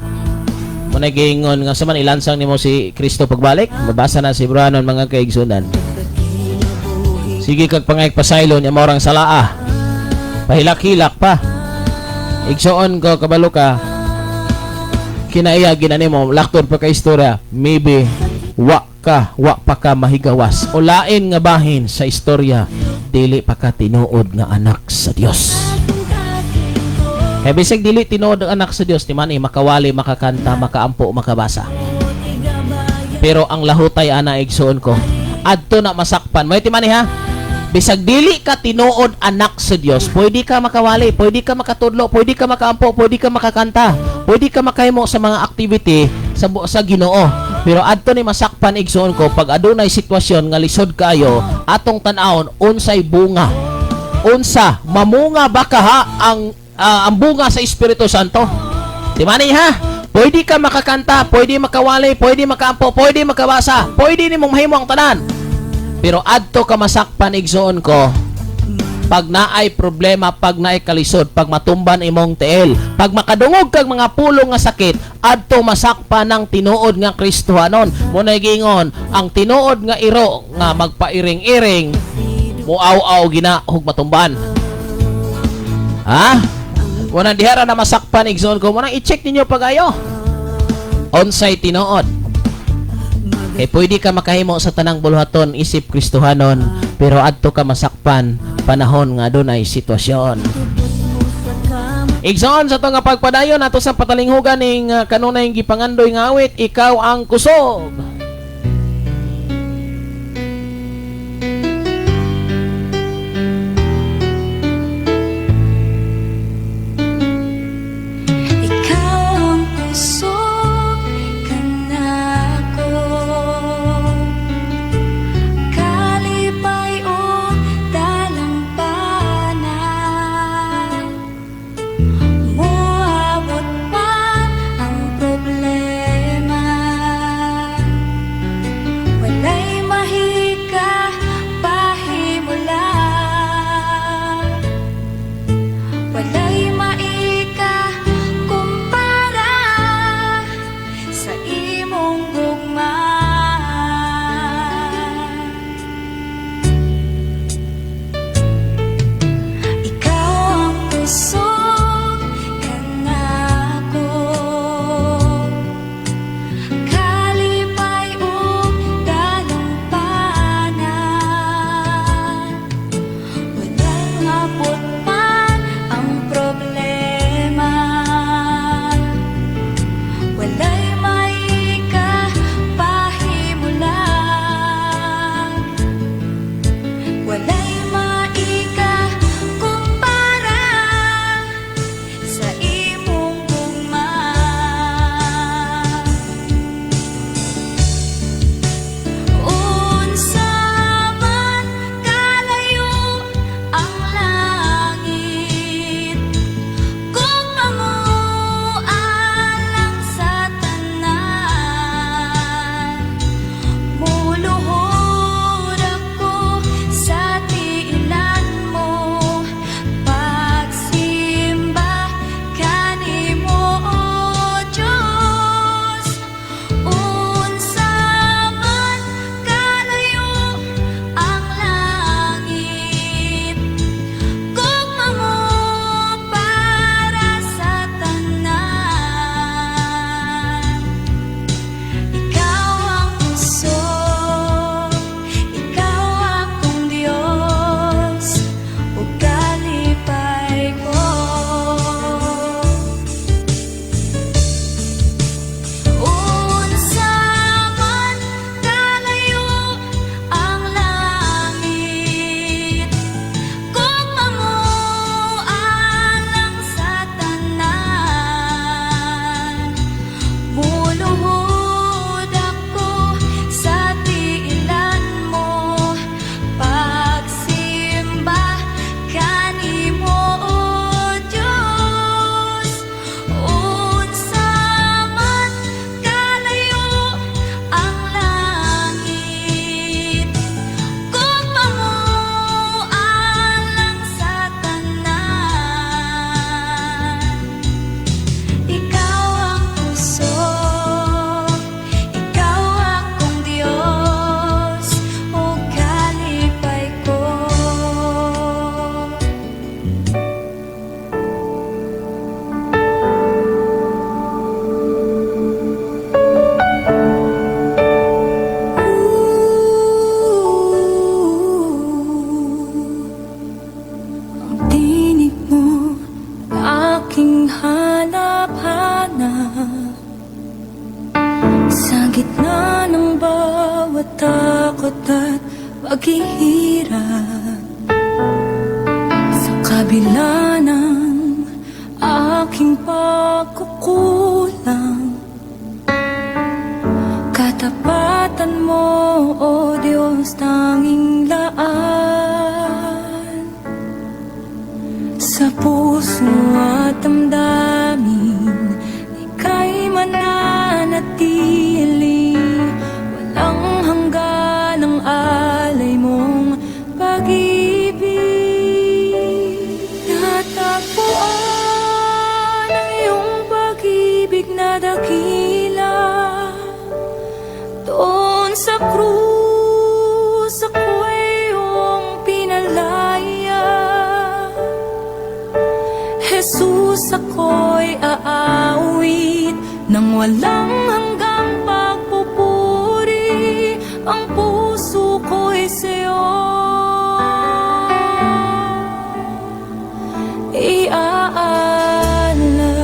Mo giingon nga sa man ilansang nimo si Kristo pagbalik, mabasa na si Branon, mga kaigsunan. Sige kag pangayag pasaylo niya mao rang salaa. Pahilak-hilak pa. Igsoon ko, kabalo ka. Kinaiya ginani mo laktor pa ka istorya, maybe wa pa ka mahigawas o lain nga bahin sa istorya, dili pa ka tinuod nga anak sa Dios. Kay bisag dili tinuod ang anak sa Dios, ti man eh, makawali, makakanta, makaampo, makabasa. Pero ang lahutay ana, igsoon ko, adto na masakpan. May ti man eh, ha. Bisag dili ka tinuod anak sa Dios, pwede ka makawali, pwede ka makatudlo, pwede ka makaampo, pwede ka makakanta, pwede ka makahimo sa mga activity sa Ginoo. Pero adto ni masakpan, igsoon ko, pag adunay sitwasyon nga lisod kayo, atong tan-awon unsay bunga. Unsa mamunga ba ka ha ang bunga sa Espiritu Santo? Di ba ni ha? Pwede ka makakanta, pwede makawali, pwede makaampo, pwede makabasa, pwede nimong mahimo ang tanan. Pero adto ka masakpan, igsoon ko, pag naay problema, pag naay kalisod, pag matumban imong tiil, pag makadungog kag mga pulong nga sakit, adto masakpan ng tinuod nga Kristohanon. Mo na giingon, ang tinuod nga iro nga magpairing-iring, muaw-aw gina hug matumban. Ha? Muna dihara na masakpan, igsoon ko. Muna i-check ninyo pag-ayo. Unsay tinuod. Kay pwede ka makahimo sa tanang buluhaton isip Kristohanon, pero adto ka masakpan panahon nga adunay sitwasyon. Igsoon, sa to nga pagpadayon ato sa patalinghugan ning kanunay gipangandoy nga awit, "Ikaw ang Kusog." Ikaw ang kusog kanako, kalipay ug dalampana. Moabot pa ang problema. Bawat takot at paghihirap, sa kabila ng aking pagkukulang, katapatan mo, O Diyos, tanging laan. Sa puso at damdamin, ika'y mananatili. Walang hanggan ang alay mong pag-ibig. Natagpuan ang iyong pag-ibig na dakila. Doon sa krus, ako'y iyong pinalaya. Jesus, ako'y aawit ng walang hanggang pagpupuri. Ang puso ko'y sa'yo iaalay.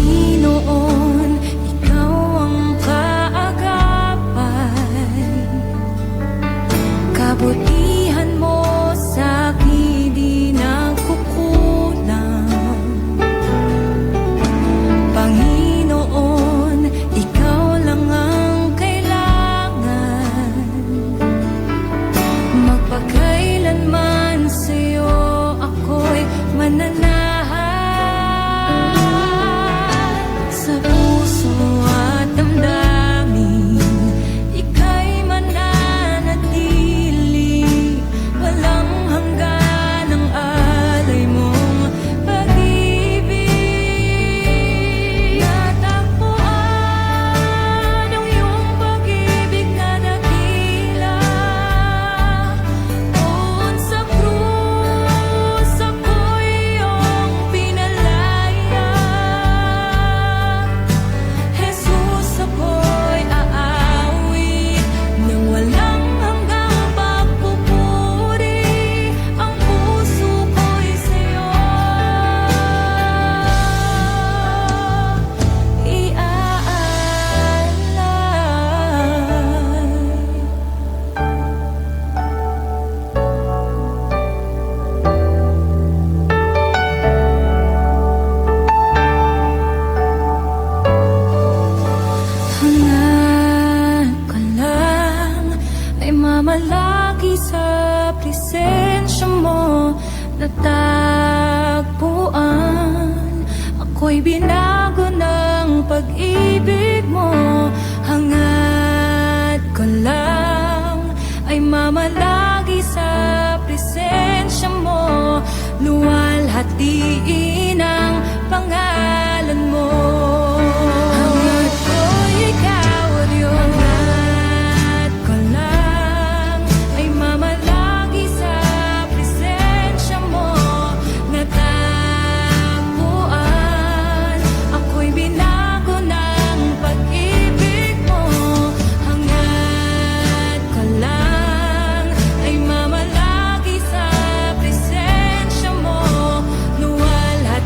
Panginoon, Ikaw ang kaagapay. Kabutihan mo sa akin di nagkukulang. Panginoon, Ikaw lang ang kailangan. Magpakailanman sa'yo ako'y mananahan. Sa puso at damdamin, ika'y mananatili. Walang hanggan ang alay mong pag-ibig. Natagpuan ang iyong pag-ibig na dakila. Doon sa krus, ako'y iyong pinalaya. Jesus, ako'y aawit ng walang hanggang pagpupuri. Ang puso ko'y sa'yo iaalay. Hangad ko lang ay mamalagi sa presensya mo. Natagpuan, ako'y binago ng pag-ibig mo. Hangad ko lang ay mamalagi sa presensya mo. Luwalhatiin ang pangalan mo. Hangad ko ikaw, Diyos. Hangad ko lang ay mamalagi sa presensya mo. Natagpuan, ako'y binago ng pag-ibig mo. Hangad ko lang ay mamalagi sa presensya mo. Luwalhatiin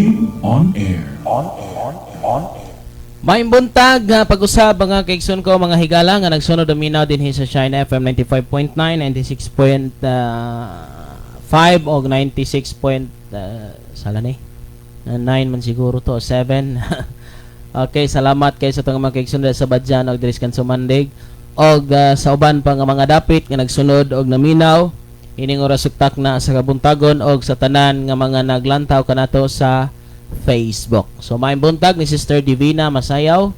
Kim on air. Maayong buntag nga pag-usab, mga kaigsoon ko, mga higala nga nagsunod minaw dinhi sa Shine FM 95.9, 96.5 og 96. Sala ni 9 man siguro to, 7. Okay, salamat kay sa atong mga kaigsoon sa Badjan og diri sa Kansumandig og sa uban pa nga mga dapit nga nagsunod og naminaw ining oras suktak na sa kabuntagon og sa tanan nga mga naglantaw kanato sa Facebook. So maayong buntag ni Sister Divina Masayaw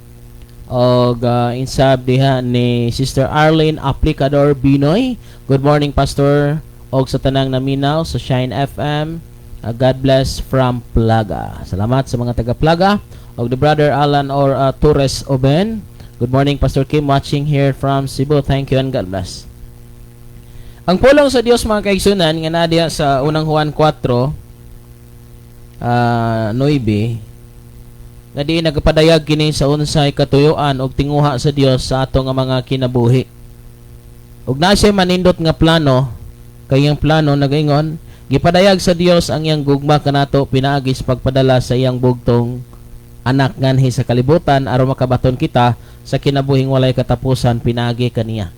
og insab diha ni Sister Arlene Aplicador Binoy. Good morning, Pastor, og sa tanang naminaw sa Shine FM. God bless from Plaga. Salamat sa mga taga Plaga. Og the Brother Alan or Torres Oben. Good morning, Pastor Kim, watching here from Cebu. Thank you and God bless. Ang pulong sa Dios, mga kaigsunan, nga naa diha sa Unang Juan 4 9 nga diin nagpadayag kini sa unsay katuyuan og tinguha sa Dios sa ato nga mga kinabuhi. Ug naa siya manindot nga plano, kay iyang plano nagaingon, gipadayag sa Dios ang iyang gugma kanato pinaagi sa pagpadala sa iyang bugtong anak nganhi sa kalibutan aron makabaton kita sa kinabuhing walay katapusan pinaagi kaniya.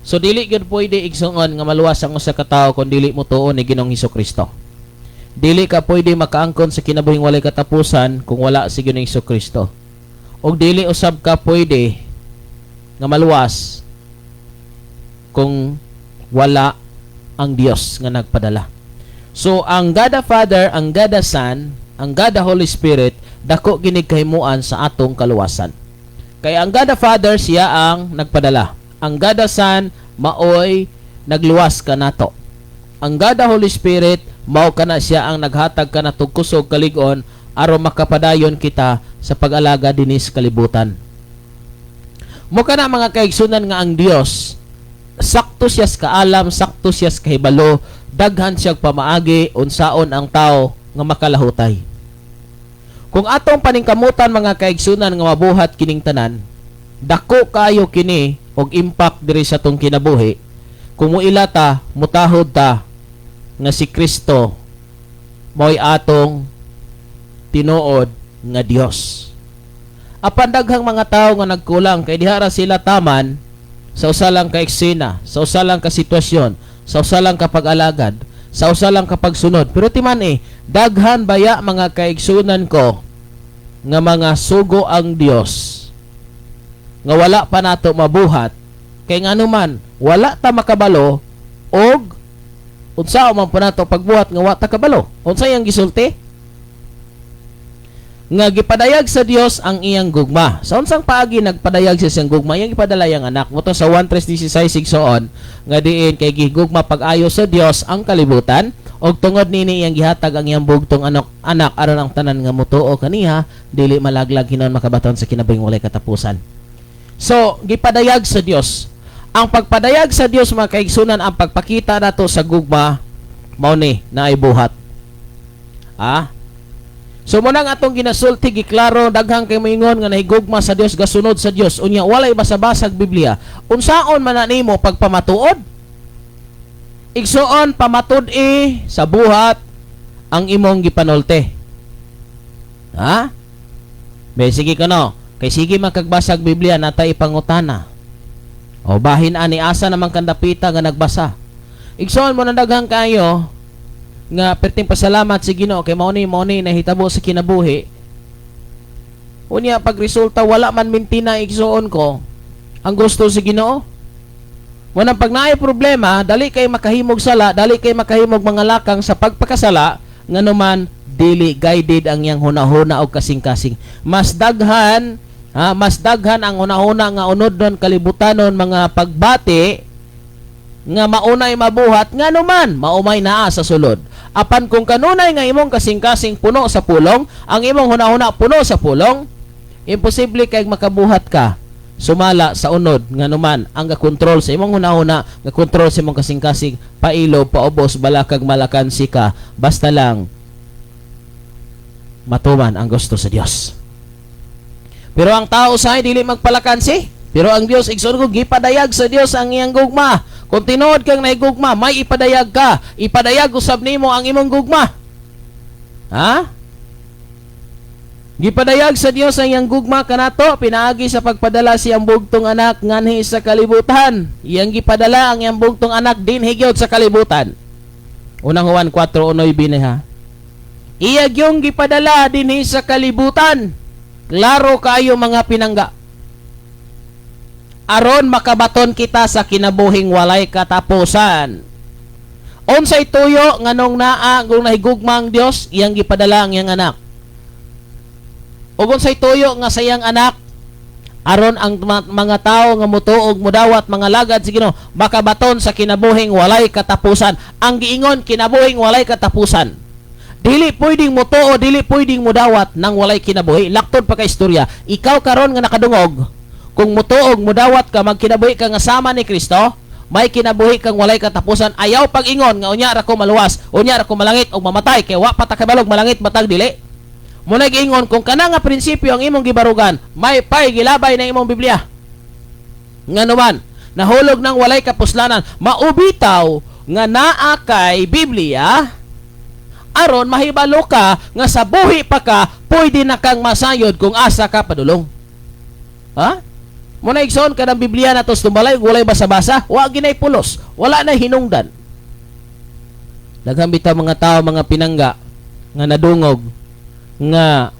So dili gyud pwede, igsuon, nga maluwas ang usa ka tawo kung dili mo tuo ni Ginoong Kristo. Dili ka pwede makaangkon sa kinabuhing walay katapusan kung wala si Ginoong Kristo. Og dili usab ka pwede nga maluwas kung wala ang Dios nga nagpadala. So ang God the Father, ang God the Son, ang God the Holy Spirit dako ginig kahimuan sa atong kaluwasan. Kaya ang God the Father, siya ang nagpadala. Ang God the Son maoy nagluwas kanato. Ang God the Holy Spirit, mao kana siya ang naghatag kanatog kusog, kalig-on aron makapadayon kita sa pag-alaga dinhi sa kalibutan. Mao kana, mga kaigsunan, nga ang Dios sakto siya sa kaalam, sakto siya sa kahibalo, daghan siyang pamaagi unsaon ang tao nga makalahutay. Kung atong paningkamutan, mga kaigsunan, nga mabuhat kining tanan, dako kayo kini og impact diri sa atong kinabuhi. Kung muila ta, mutahod ta nga si Kristo mao'y atong tinuod nga Dios. Apan daghang mga tao nga nagkulang kay diha ra sila taman sa usa lang ka eksena, sa usa lang ka sitwasyon, sa usa lang ka pag-alagad, sa usa lang ka pagsunod. Pero timan eh, daghan baya, mga kaigsunan ko, nga mga sugo ang Dios nga wala pa nato mabuhat kay ngano man wala ta makabalo og unsa man po nato pagbuhat nga wa ta kabalo unsa iyang gisulti nga gipadayag sa Dios ang iyang gugma. Sa unsang paagi nagpadayag siya siyang gugma? Iyang gipadala iyang anak. Mao to sa 1:316, igsoon, nga diin kay gigugma pag-ayo sa Dios ang kalibutan og tungod nini iyang gihatag ang iyang bugtong anak aron ang tanan nga motuo kaniya dili malaglag, hinon makabaton sa kinabuhing walay katapusan. So, gipadayag sa Dios. Ang pagpadayag sa Dios, mga kaigsunan, ang pagpakita nato sa gugma mao ni naay buhat. Ah? So mao nang atong ginasulti, giklaro, daghang kay moingon nga nahigugma sa Dios, gasunod sa Dios, unya walay basa-basag Biblia. Unsaon man na nimo pagpamatuod? Igsuon, pamatud-i sa buhat ang imong gipanulte. Ha? Be, sige ka no. Kay sige man kagbasag Biblia, natay ipangutana. O bahin ani asa naman kandapita nga nagbasa. Igsoon mo na, daghan kayo nga perting pasalamat si Ginoo kay mao ni nahitabo sa kinabuhi. Unya pag resulta wala man mintina, igsuon ko, ang gusto sa Ginoo. Wanang pag naay problema, dali kay makahimog sala, dali kay makahimog mga lakang sa pagpakasala, nganuman dili guided ang iyang hunahuna og kasing-kasing. Mas daghan, ha, mas daghan ang hunahuna nga unod nun kalibutanon mga pagbati nga maunay mabuhat, nganuman maumay naa sa sulod. Apan kung kanunay nga imong kasing-kasing puno sa pulong, ang imong hunahuna puno sa pulong, imposible kay makabuhat ka sumala sa unod, nganuman ang gakontrol sa imong hunahuna, gakontrol sa imong kasing-kasing, pailo, paubos, balakag, malakansi ka, basta lang matuman ang gusto sa Dios. Pero ang tao sa dili magpalakansi. Pero ang Dios, igsoon ko, gipadayag sa Dios ang iyang gugma. Kung tinuod kang nahigugma, may ipadayag ka. Ipadayag usab nimo ang imong gugma. Ha? Gipadayag sa Dios ang iyang gugma kanato pinaagi sa pagpadala sa iyang bugtong anak nganhi sa kalibutan. Iyang gipadala ang iyang bugtong anak dinhi gyud sa kalibutan. Unang Juan 4:9 ha. Iya gyung gipadala dinhi sa kalibutan. Klaro kaayo, mga pinangga. Aron makabaton kita sa kinabuhing walay katapusan. Unsay tuyo nganong naa kung nahigugma ang Dios, iyang gipadala ang iyang anak? Ug unsay tuyo nga sa iyang anak? Aron ang mga tao nga mutuog, mudawat, mga lagad sa Ginoo, makabaton sa kinabuhing walay katapusan. Ang giingon, kinabuhing walay katapusan. Dili pwedeng mutuo, dili pwedeng mudawat nang walay kinabuhi. Laktod pa ka istorya. Ikaw karon nga nakadungog, kung mutuog, mudawat ka, magkinabuhi ka nga sama ni Kristo, may kinabuhi kang walay katapusan. Ayaw pag-ingon nga unya ra ko maluwas, unya ra ko malangit og mamatay kay wa pa ta kabalog malangit matag dili. Muna giingon kung kana nga prinsipyo ang imong gibarugan, may pay gilabay na imong Biblia. Nga naman, nahulog ng walay kapuslanan, maubitaw nga naa kay Biblia aron mahibalo ka nga sa buhi pa ka pwede na kang masayod kung asa ka padulong. Ha? Muna, igsoon, kanang Biblia na tos tumbalay walay basa-basa, wa ginay pulos, wala na hinungdan. Daghan bitaw mga tao, mga pinangga, nga nadungog nga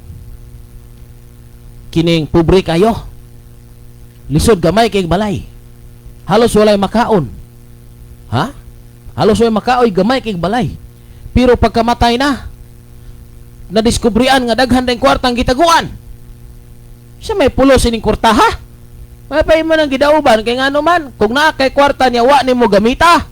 kining pobre kayo. Lisod gamay kay balay. Halos walay makaon. Ha? Halos walay makaoy, gamay kay balay. Pero pagkamatay na, nadiskubrian nga daghan din kwartang gitaguan. Sa may pulos ining kwarta, ha? May pa mo nang gidauban kay ngano man kung naa kay kwarta niya wa nimo gamita,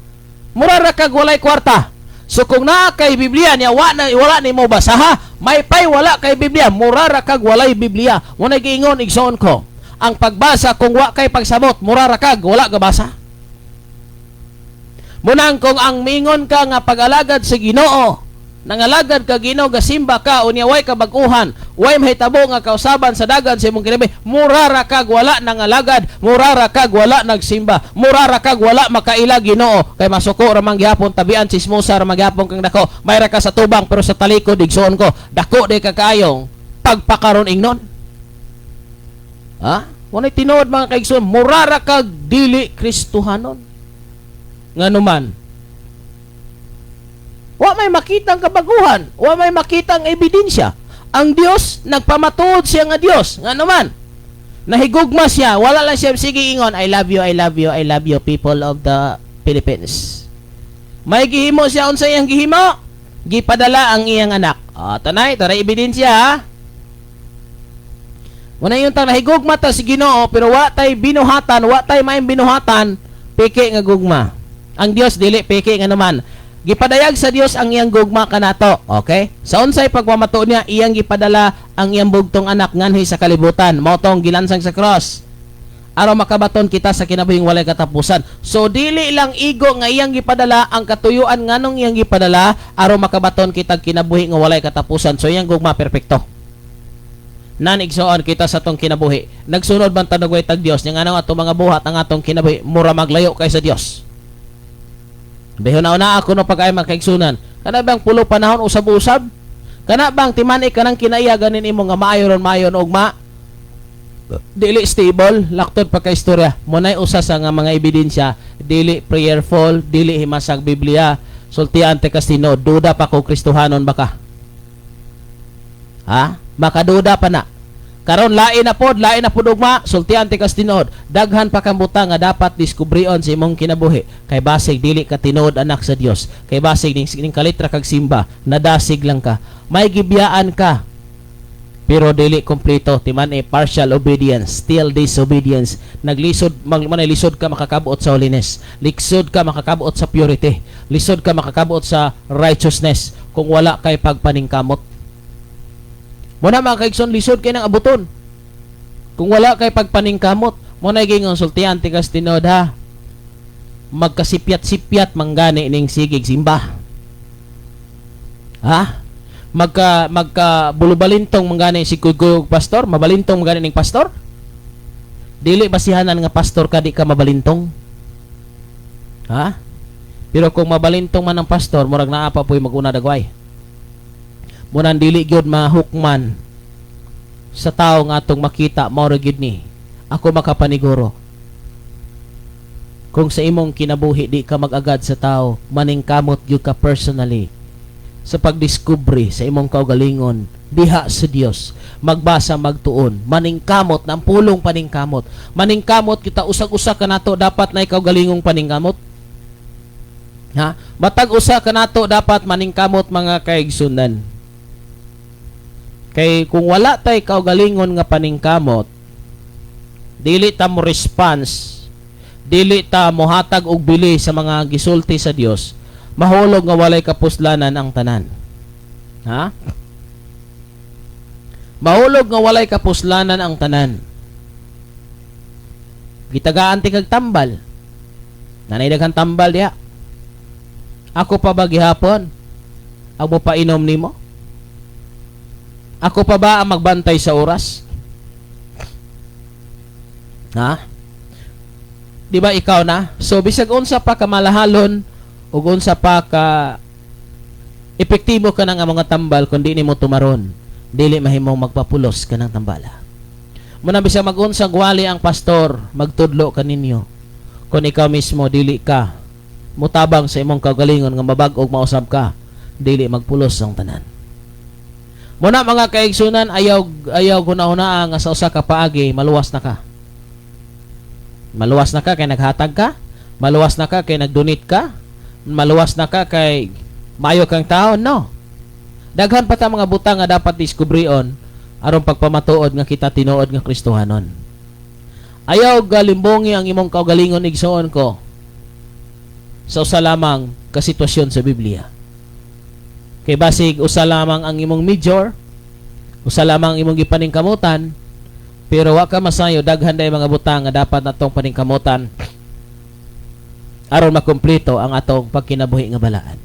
mura ra kag walay kwarta. So kung naa kay Biblia niya wa na wala nimo basaha, may pay wala kay Biblia, mura ra kag walay Biblia. Muna giingon, igsoon ko, ang pagbasa kung wa kay pagsabot, mura ra kag wala gabasa. Munang kung ang mingon ka nga pag-alagad sa Ginoo, nangalagad ka Ginoo, gasimba ka, unya way kabag-uhan, way mahitabo nga kausaban sa dagan sa imong kinabuhi, mura ra kag wala nangalagad, mura ra kag wala nagsimba, mura ra kag wala makaila Ginoo, kay masuko ra man gihapon tabian, chismosa ra man gihapon kang dako, may ra ka sa tubang pero sa talikod, igsoon ko, dako di ka kaayong pagpakaron ingnon. Ha? Walay tinuod, mga kaigsoon, mura ra kag dili Kristohanon. Nganuman, wa may makitang kabaguhan, wa may makitang ebidensya. Ang Dios nagpamatuod siya nga Dios. Nganuman, nahigugma siya, wala lang siya sige ingon, "I love you, I love you, I love you, people of the Philippines." May gihimo siya. Unsa iyang gihimo? Gipadala ang iyang anak. Ah, tanay, taray ebidensya, ha. Wala yung tang nahigugma ta si Ginoo pero wa tay binuhatan, wa tay maayong binuhatan, peke nga gugma. Ang Dios dili peke nga naman. Gipadayag sa Dios ang iyang gugma kanato. Okay? Sa unsay pagpamatuod niya, iyang gipadala ang iyang bugtong anak nganhi sa kalibutan. Mao tong gilansang sa cross. Aron makabaton kita sa kinabuhing walay katapusan. So dili lang igo nga iyang gipadala, ang katuyuan nganong iyang gipadala aron makabaton kita kinabuhi nga walay katapusan. So iyang gugma perpekto. Nan, igsoon, kita sa atong kinabuhi. Nagsunod man tanugway tag Dios nya nganong atong mga buhat, ang atong kinabuhi mura maglayo kaysa Dios? Behon na una ako no pag-ay makaigsunan. Kana bang pulo panahon usab-usab? Kana bang timani kanang kinaiya ganin imo nga maayo ron maayo ugma? Dili stable, laktod pa ka istorya. Munay usa sa nga mga ebidensya, dili prayerful, dili himasag Biblia. Sultian te kasino, duda pa ko Kristohanon baka. Ha? Makaduda pa na. Karon lain na pod, lain na pod ugma, sultian ti kas tinuod. Daghan pa kang butang nga dapat diskubrion sa imong kinabuhi. Kay basig dili ka tinuod anak sa Dios. Kay basig ning kalitra kag simba, nadasig lang ka. May gibiyaan ka. Pero dili kompleto, timan eh partial obedience, still disobedience. Naglisod mag manay lisod ka makakabot sa holiness. Lisod ka makakabot sa purity. Lisod ka makakabot sa righteousness kung wala kay pagpaningkamot. Muna, mga kaigsoon, lisod kay nang abuton. Kung wala kay pagpaningkamot, mo na gingon, sultian tikas tinod, ha. Magkasipyat-sipyat manggani ning sigig simba. Ha? Magka magka bulubalintong manggani si kuguyog pastor, mabalintong manggani ning pastor? Dili basihanan nga pastor ka di ka mabalintong. Ha? Pero kung mabalintong man ang pastor, murag naa pa po'y maguna dagway. Munan dili gyud mahukman. Sa tao nga atong makita, mao ra gyud ni. Ako makapaniguro. Kung sa imong kinabuhi di ka mag-agad sa tao, maningkamot gyud ka personally sa pagdiskubre sa imong kaugalingon diha sa Dios. Magbasa, magtuon, maningkamot na ang pulong paningkamot. Maningkamot kita, usag-usa ka nato dapat na kaugalingong paningkamot. Ha? Matag usa ka nato dapat maningkamot, mga kaigsunan. Kay kung wala tay kaugalingon nga paningkamot, dili ta mo response, dili ta mohatag og bili sa mga gisulti sa Dios, mahulog nga walay kapuslanan ang tanan. Ha? Mahulog nga walay kapuslanan ang tanan. Gitagaan ti kag tambal. Nanay daghang tambal diha. Ako pa ba gihapon ang mopainom nimo? Ako pa ba ang magbantay sa oras? Ha? Di ba ikaw na? So bisag unsa pa ka malahalon ug unsa pa ka epektibo ka ng mga tambal, kung di nimo tumaron, dili mahimong magpapulos ka ng tambala. Muna bisag mag-unsag wali ang pastor magtudlo kaninyo, kung ikaw mismo dili ka mutabang sa imong kaugalingon nga mabag-og mausab ka, dili magpulos ang tanan. Muna, mga kaigsunan, ayaw ayaw hunahunaa nga sa usa ka paagi maluwas na ka. Maluwas na ka kay naghatag ka, maluwas na ka kay nagdonate ka, maluwas na ka kay maayo kang tao. No. Daghan pa ta mga butang nga dapat diskubrion aron pagpamatuod nga kita tinuod nga Kristohanon. Ayaw galimbongi ang imong kaugalingon, igsoon ko, sa usa lamang ka sitwasyon sa Biblia. Kay basig usa lamang ang imong major, usa lamang ang imong gipaningkamutan, pero wa ka masayo, daghan day mga butang nga dapat natong paningkamutan aron makumpleto ang atong pagkinabuhi nga balaan.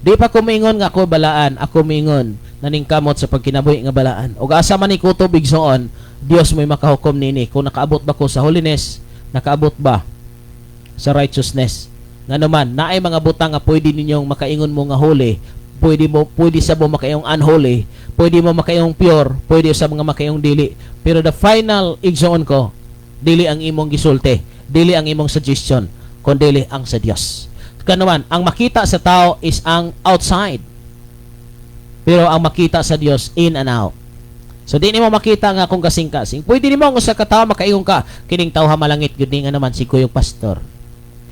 Di pa ko miingon nga ako balaan, ako miingon naningkamot sa pagkinabuhi nga balaan. Ug asa man ni kutob, igsoon, Dios mo'y makahukom nini kung nakaabot ba ko sa holiness, nakaabot ba sa righteousness. Ngano man, naay mga butang nga pwede ninyong makaingon mo nga holy, pwede sa mo makaingong unholy, pwede mo makaingong pure, pwede sa mga makaingong dili. Pero the final, igsoon ko, dili ang imong gisulti, dili ang imong suggestion, kundi ang sa Dios. Kanuman, ang makita sa tao is ang outside. Pero ang makita sa Dios, in and out. So di nimo makita nga kung kasing-kasing. Pwede nimo ang usa ka tawo makaingon ka, "Kining tawha malangit gyud ni, nga naman si kuyong pastor.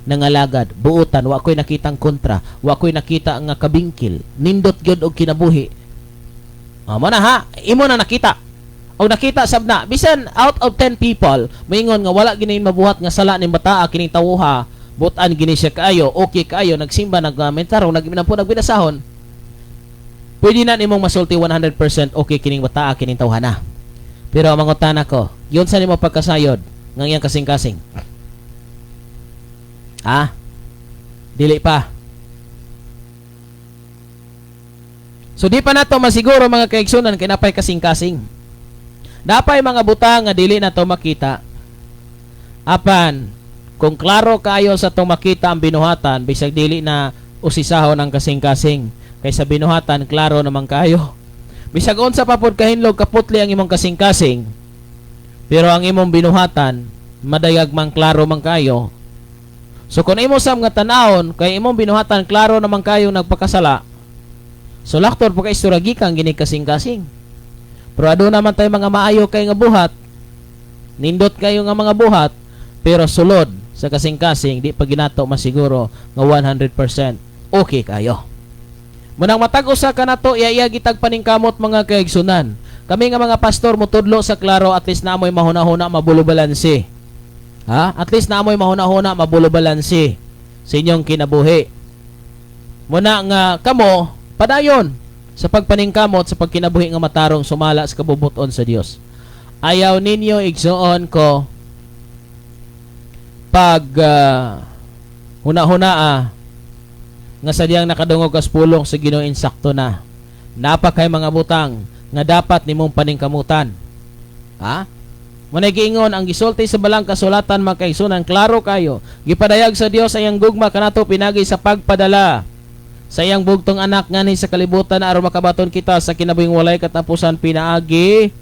Nangalagad, buutan, wa ko'y nakitang kontra, wa ko'y nakita nga kabingkil, nindot gyud og kinabuhi." Ah, mo na ha, imo na nakita. O nakita sab na, bisan out of 10 people, moingon nga wala gini mabuhat nga sala ning bataa, kining tawuha, butan gini siya kaayo, okay kaayo, nagsimba, nagmentarong, nagminampo, nagbinasahon. Pwede na nimong masulti 100% okay kining bataa, kining tawhana. Pero ang mangutana ko, yun sa nimo pagkasayod ng iyang kasing-kasing? Ah? Dili pa. So di pa nato masiguro, mga kaigsunan, kay napay kasing-kasing. Napay mga butang nga dili na to makita. Apan kung klaro kayo sa atong makita ang binuhatan, bisag dili na usisahon ang kasing-kasing. Kay sa binuhatan klaro naman kayo. Bisag unsa pa pod kahinlog kaputli ang imong kasing-kasing, pero ang imong binuhatan madayag man, klaro man kayo. So kung imo sam nga tanawon kay imong binuhatan klaro naman kayo nagpakasala. So laktor po kay istorya gikan gini kasing-kasing. Pero aduna naman tayo mga maayo kay nga buhat. Nindot kayo nga mga buhat, pero sulod sa kasing-kasing di pa ginato masiguro nga 100% okay kayo. Munang matag usa ka nato iya gitag paningkamot, mga kaigsunan. Kami nga mga pastor mutudlo sa klaro, at least naamoy mahuna-huna mabulo balanse. Ha? At least naamoy mahuna-huna mabulo balanse sa inyong kinabuhi. Muna nga kamo padayon sa pagpaningkamot sa pagkinabuhi nga matarong sumala sa kabubuton sa Dios. Ayaw ninyo, igsoon ko, pag huna-hunaa nga sadyang nakadungog kas pulong sa Ginoo, insakto na. Napakay mga butang nga dapat nimong paningkamutan. Ha? Munay giingon ang gisulti sa balang kasulatan, mga kaigsunan, klaro kayo. Gipadayag sa Dios ang iyang gugma kanato pinagi sa pagpadala sa iyang bugtong anak nganhi sa kalibutan aron makabaton kita sa kinabuhing walay katapusan pinaagi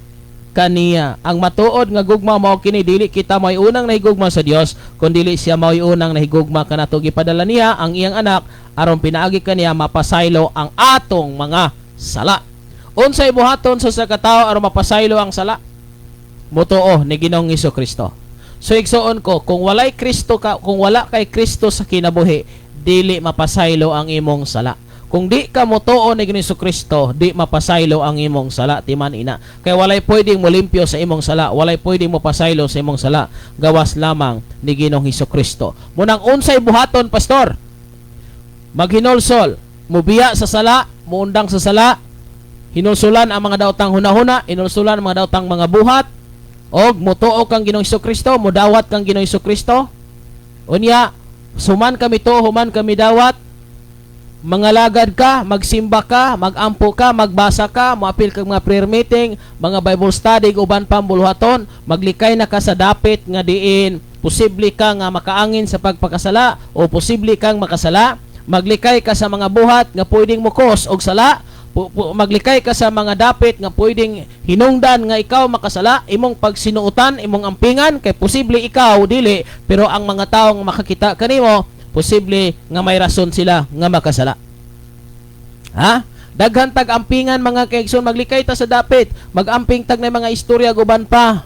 kaniya. Ang matuod nga gugma mao kini, dili kita may unang nahigugma sa Dios, kundi siya mao'y unang nahigugma kanato. Gipadala niya ang iyang anak aron pinaagi kaniya mapasaylo ang atong mga sala. Unsay buhaton sa usa ka tawo aron mapasaylo ang sala? Mutuo ni Ginoong Kristo. So igsuon ko, kung walay Kristo ka, kung wala kay Kristo sa kinabuhi, dili mapasaylo ang imong sala. Kung di ka motuo ni Ginoong Kristo, di mapasaylo ang imong sala, timan ina. Kay walay pwedeng molimpyo sa imong sala, walay pwedeng mopasaylo sa imong sala, gawas lamang ni Ginoong Kristo. Munang unsay buhaton, pastor? Maghinulsol, mubiya sa sala, muundang sa sala, hinulsulan ang mga daotang hunahuna, hinulsulan ang mga daotang mga buhat, og mutuo kang Ginoong Kristo, mudawat kang Ginoong Kristo. Unya, human kami to, human kami dawat, mangalagad ka, magsimba ka, magampo ka, magbasa ka, moapil kag mga prayer meeting, mga Bible study, uban pang buluhaton, maglikay na ka sa dapit nga diin posible ka nga makaangin sa pagpakasala o posible kang makasala, maglikay ka sa mga buhat nga pwedeng mukos og sala, maglikay ka sa mga dapit nga pwedeng hinungdan nga ikaw makasala, imong pagsinuotan, imong ampingan, kay posible ikaw dili, pero ang mga tawo nga makakita kanimo, posible nga may rason sila nga makasala. Ha? Daghan tag ampingan, mga kaigsoon, maglikay ta sa dapit, magamping tag na mga istorya guban pa.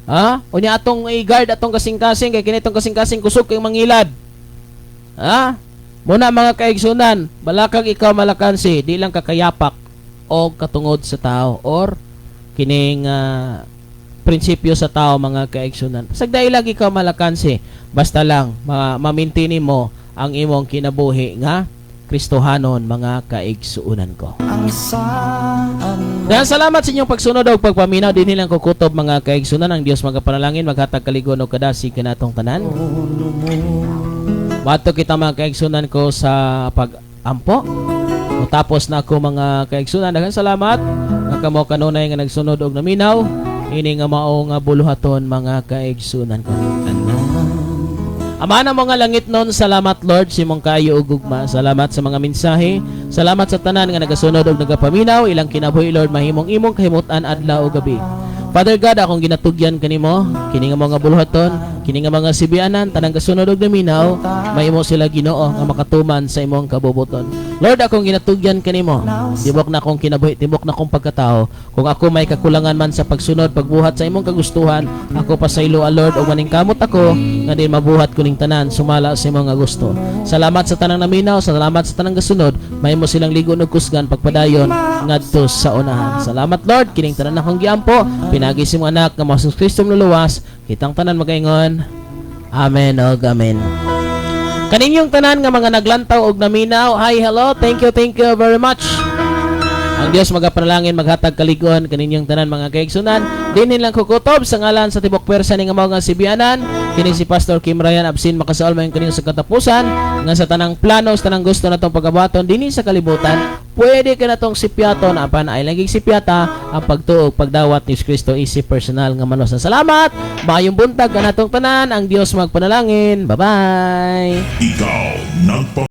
Ha? Unya atong i-guard atong kasing-kasing kay kinitong kasing-kasing kusog kay mangilad. Ha? Muna mga kaigsunan, balakag ikaw malakansi, di lang kakayapak o katungod sa tao or kining prinsipyo sa tao, mga kaigsunan. Sagdai lang ikaw malakansi, basta lang ma-maintain mo ang imong kinabuhi nga Kristohanon, mga kaigsuunan ko. Dahil salamat sa inyong pagsunod o pagpaminaw din nilang kukutob, mga kaigsunan. Ang Dios magapanalangin maghatag kaligon o kadasi kanatong tanan. Bato kita, mga kaigsunan ko, sa pag-ampo. O tapos na ako, mga kaigsunan. Daghang salamat nga kamo kanunay nga nagsunod og naminaw ini nga mao nga buluhaton, mga kaigsunan ko. Ama na mga langit nun, salamat, Lord, sa imong kaayo ug gugma. Salamat sa mga mensahe. Salamat sa tanan nga nagasunod ug nagapaminaw. Ilang kinabuhi, Lord, mahimong imong kahimutan adlaw ug gabi. Father God, akong ginatugyan kanimo kini nga mga buluhaton, kini nga mga sibianan, tanang gasunod ug naminaw, mahimo sila, Ginoo, nga makatuman sa imong kabubuton. Lord, akong ginatugyan kanimo tibok na akong kinabuhi, tibok na akong pagkatao. Kung ako may kakulangan man sa pagsunod, pagbuhat sa imong kagustuhan, ako pasayloa, Lord, ug maningkamot ako nga din mabuhat ko ning tanan sumala sa imong nga gusto. Salamat sa tanang naminaw, salamat sa tanang gasunod, mahimo silang ligon ug kusgan pagpadayon ngadto sa unahan. Salamat, Lord, kining tanan akong giampo pinaagi sa imong anak nga mao si Kristo luluwas. Kitang tanan magaingon, Amen og amen. Kaninyong tanan nga mga naglantaw og naminaw, hi, hello, thank you very much. Ang Dios magapanalangin maghatag kaligon kaninyong tanan, mga kaigsunan. Dinhin lang kukutob sa ngalan sa tibok pwersa ni nga mao nga sibianan. Kini si Pastor Kim Ryan, absin makasaol mayon kaninyo sa katapusan nga sa tanang plano, sa tanang gusto natong pagabuhaton dinhi sa kalibutan, pwede ka natong sipyaton, apan ay laging sipyata ang pagtuo ug pagdawat ni Kristo isip personal nga manusa. Salamat. Maayong buntag kanatong tanan. Ang Dios magpanalangin. Bye-bye. Ikaw nagpa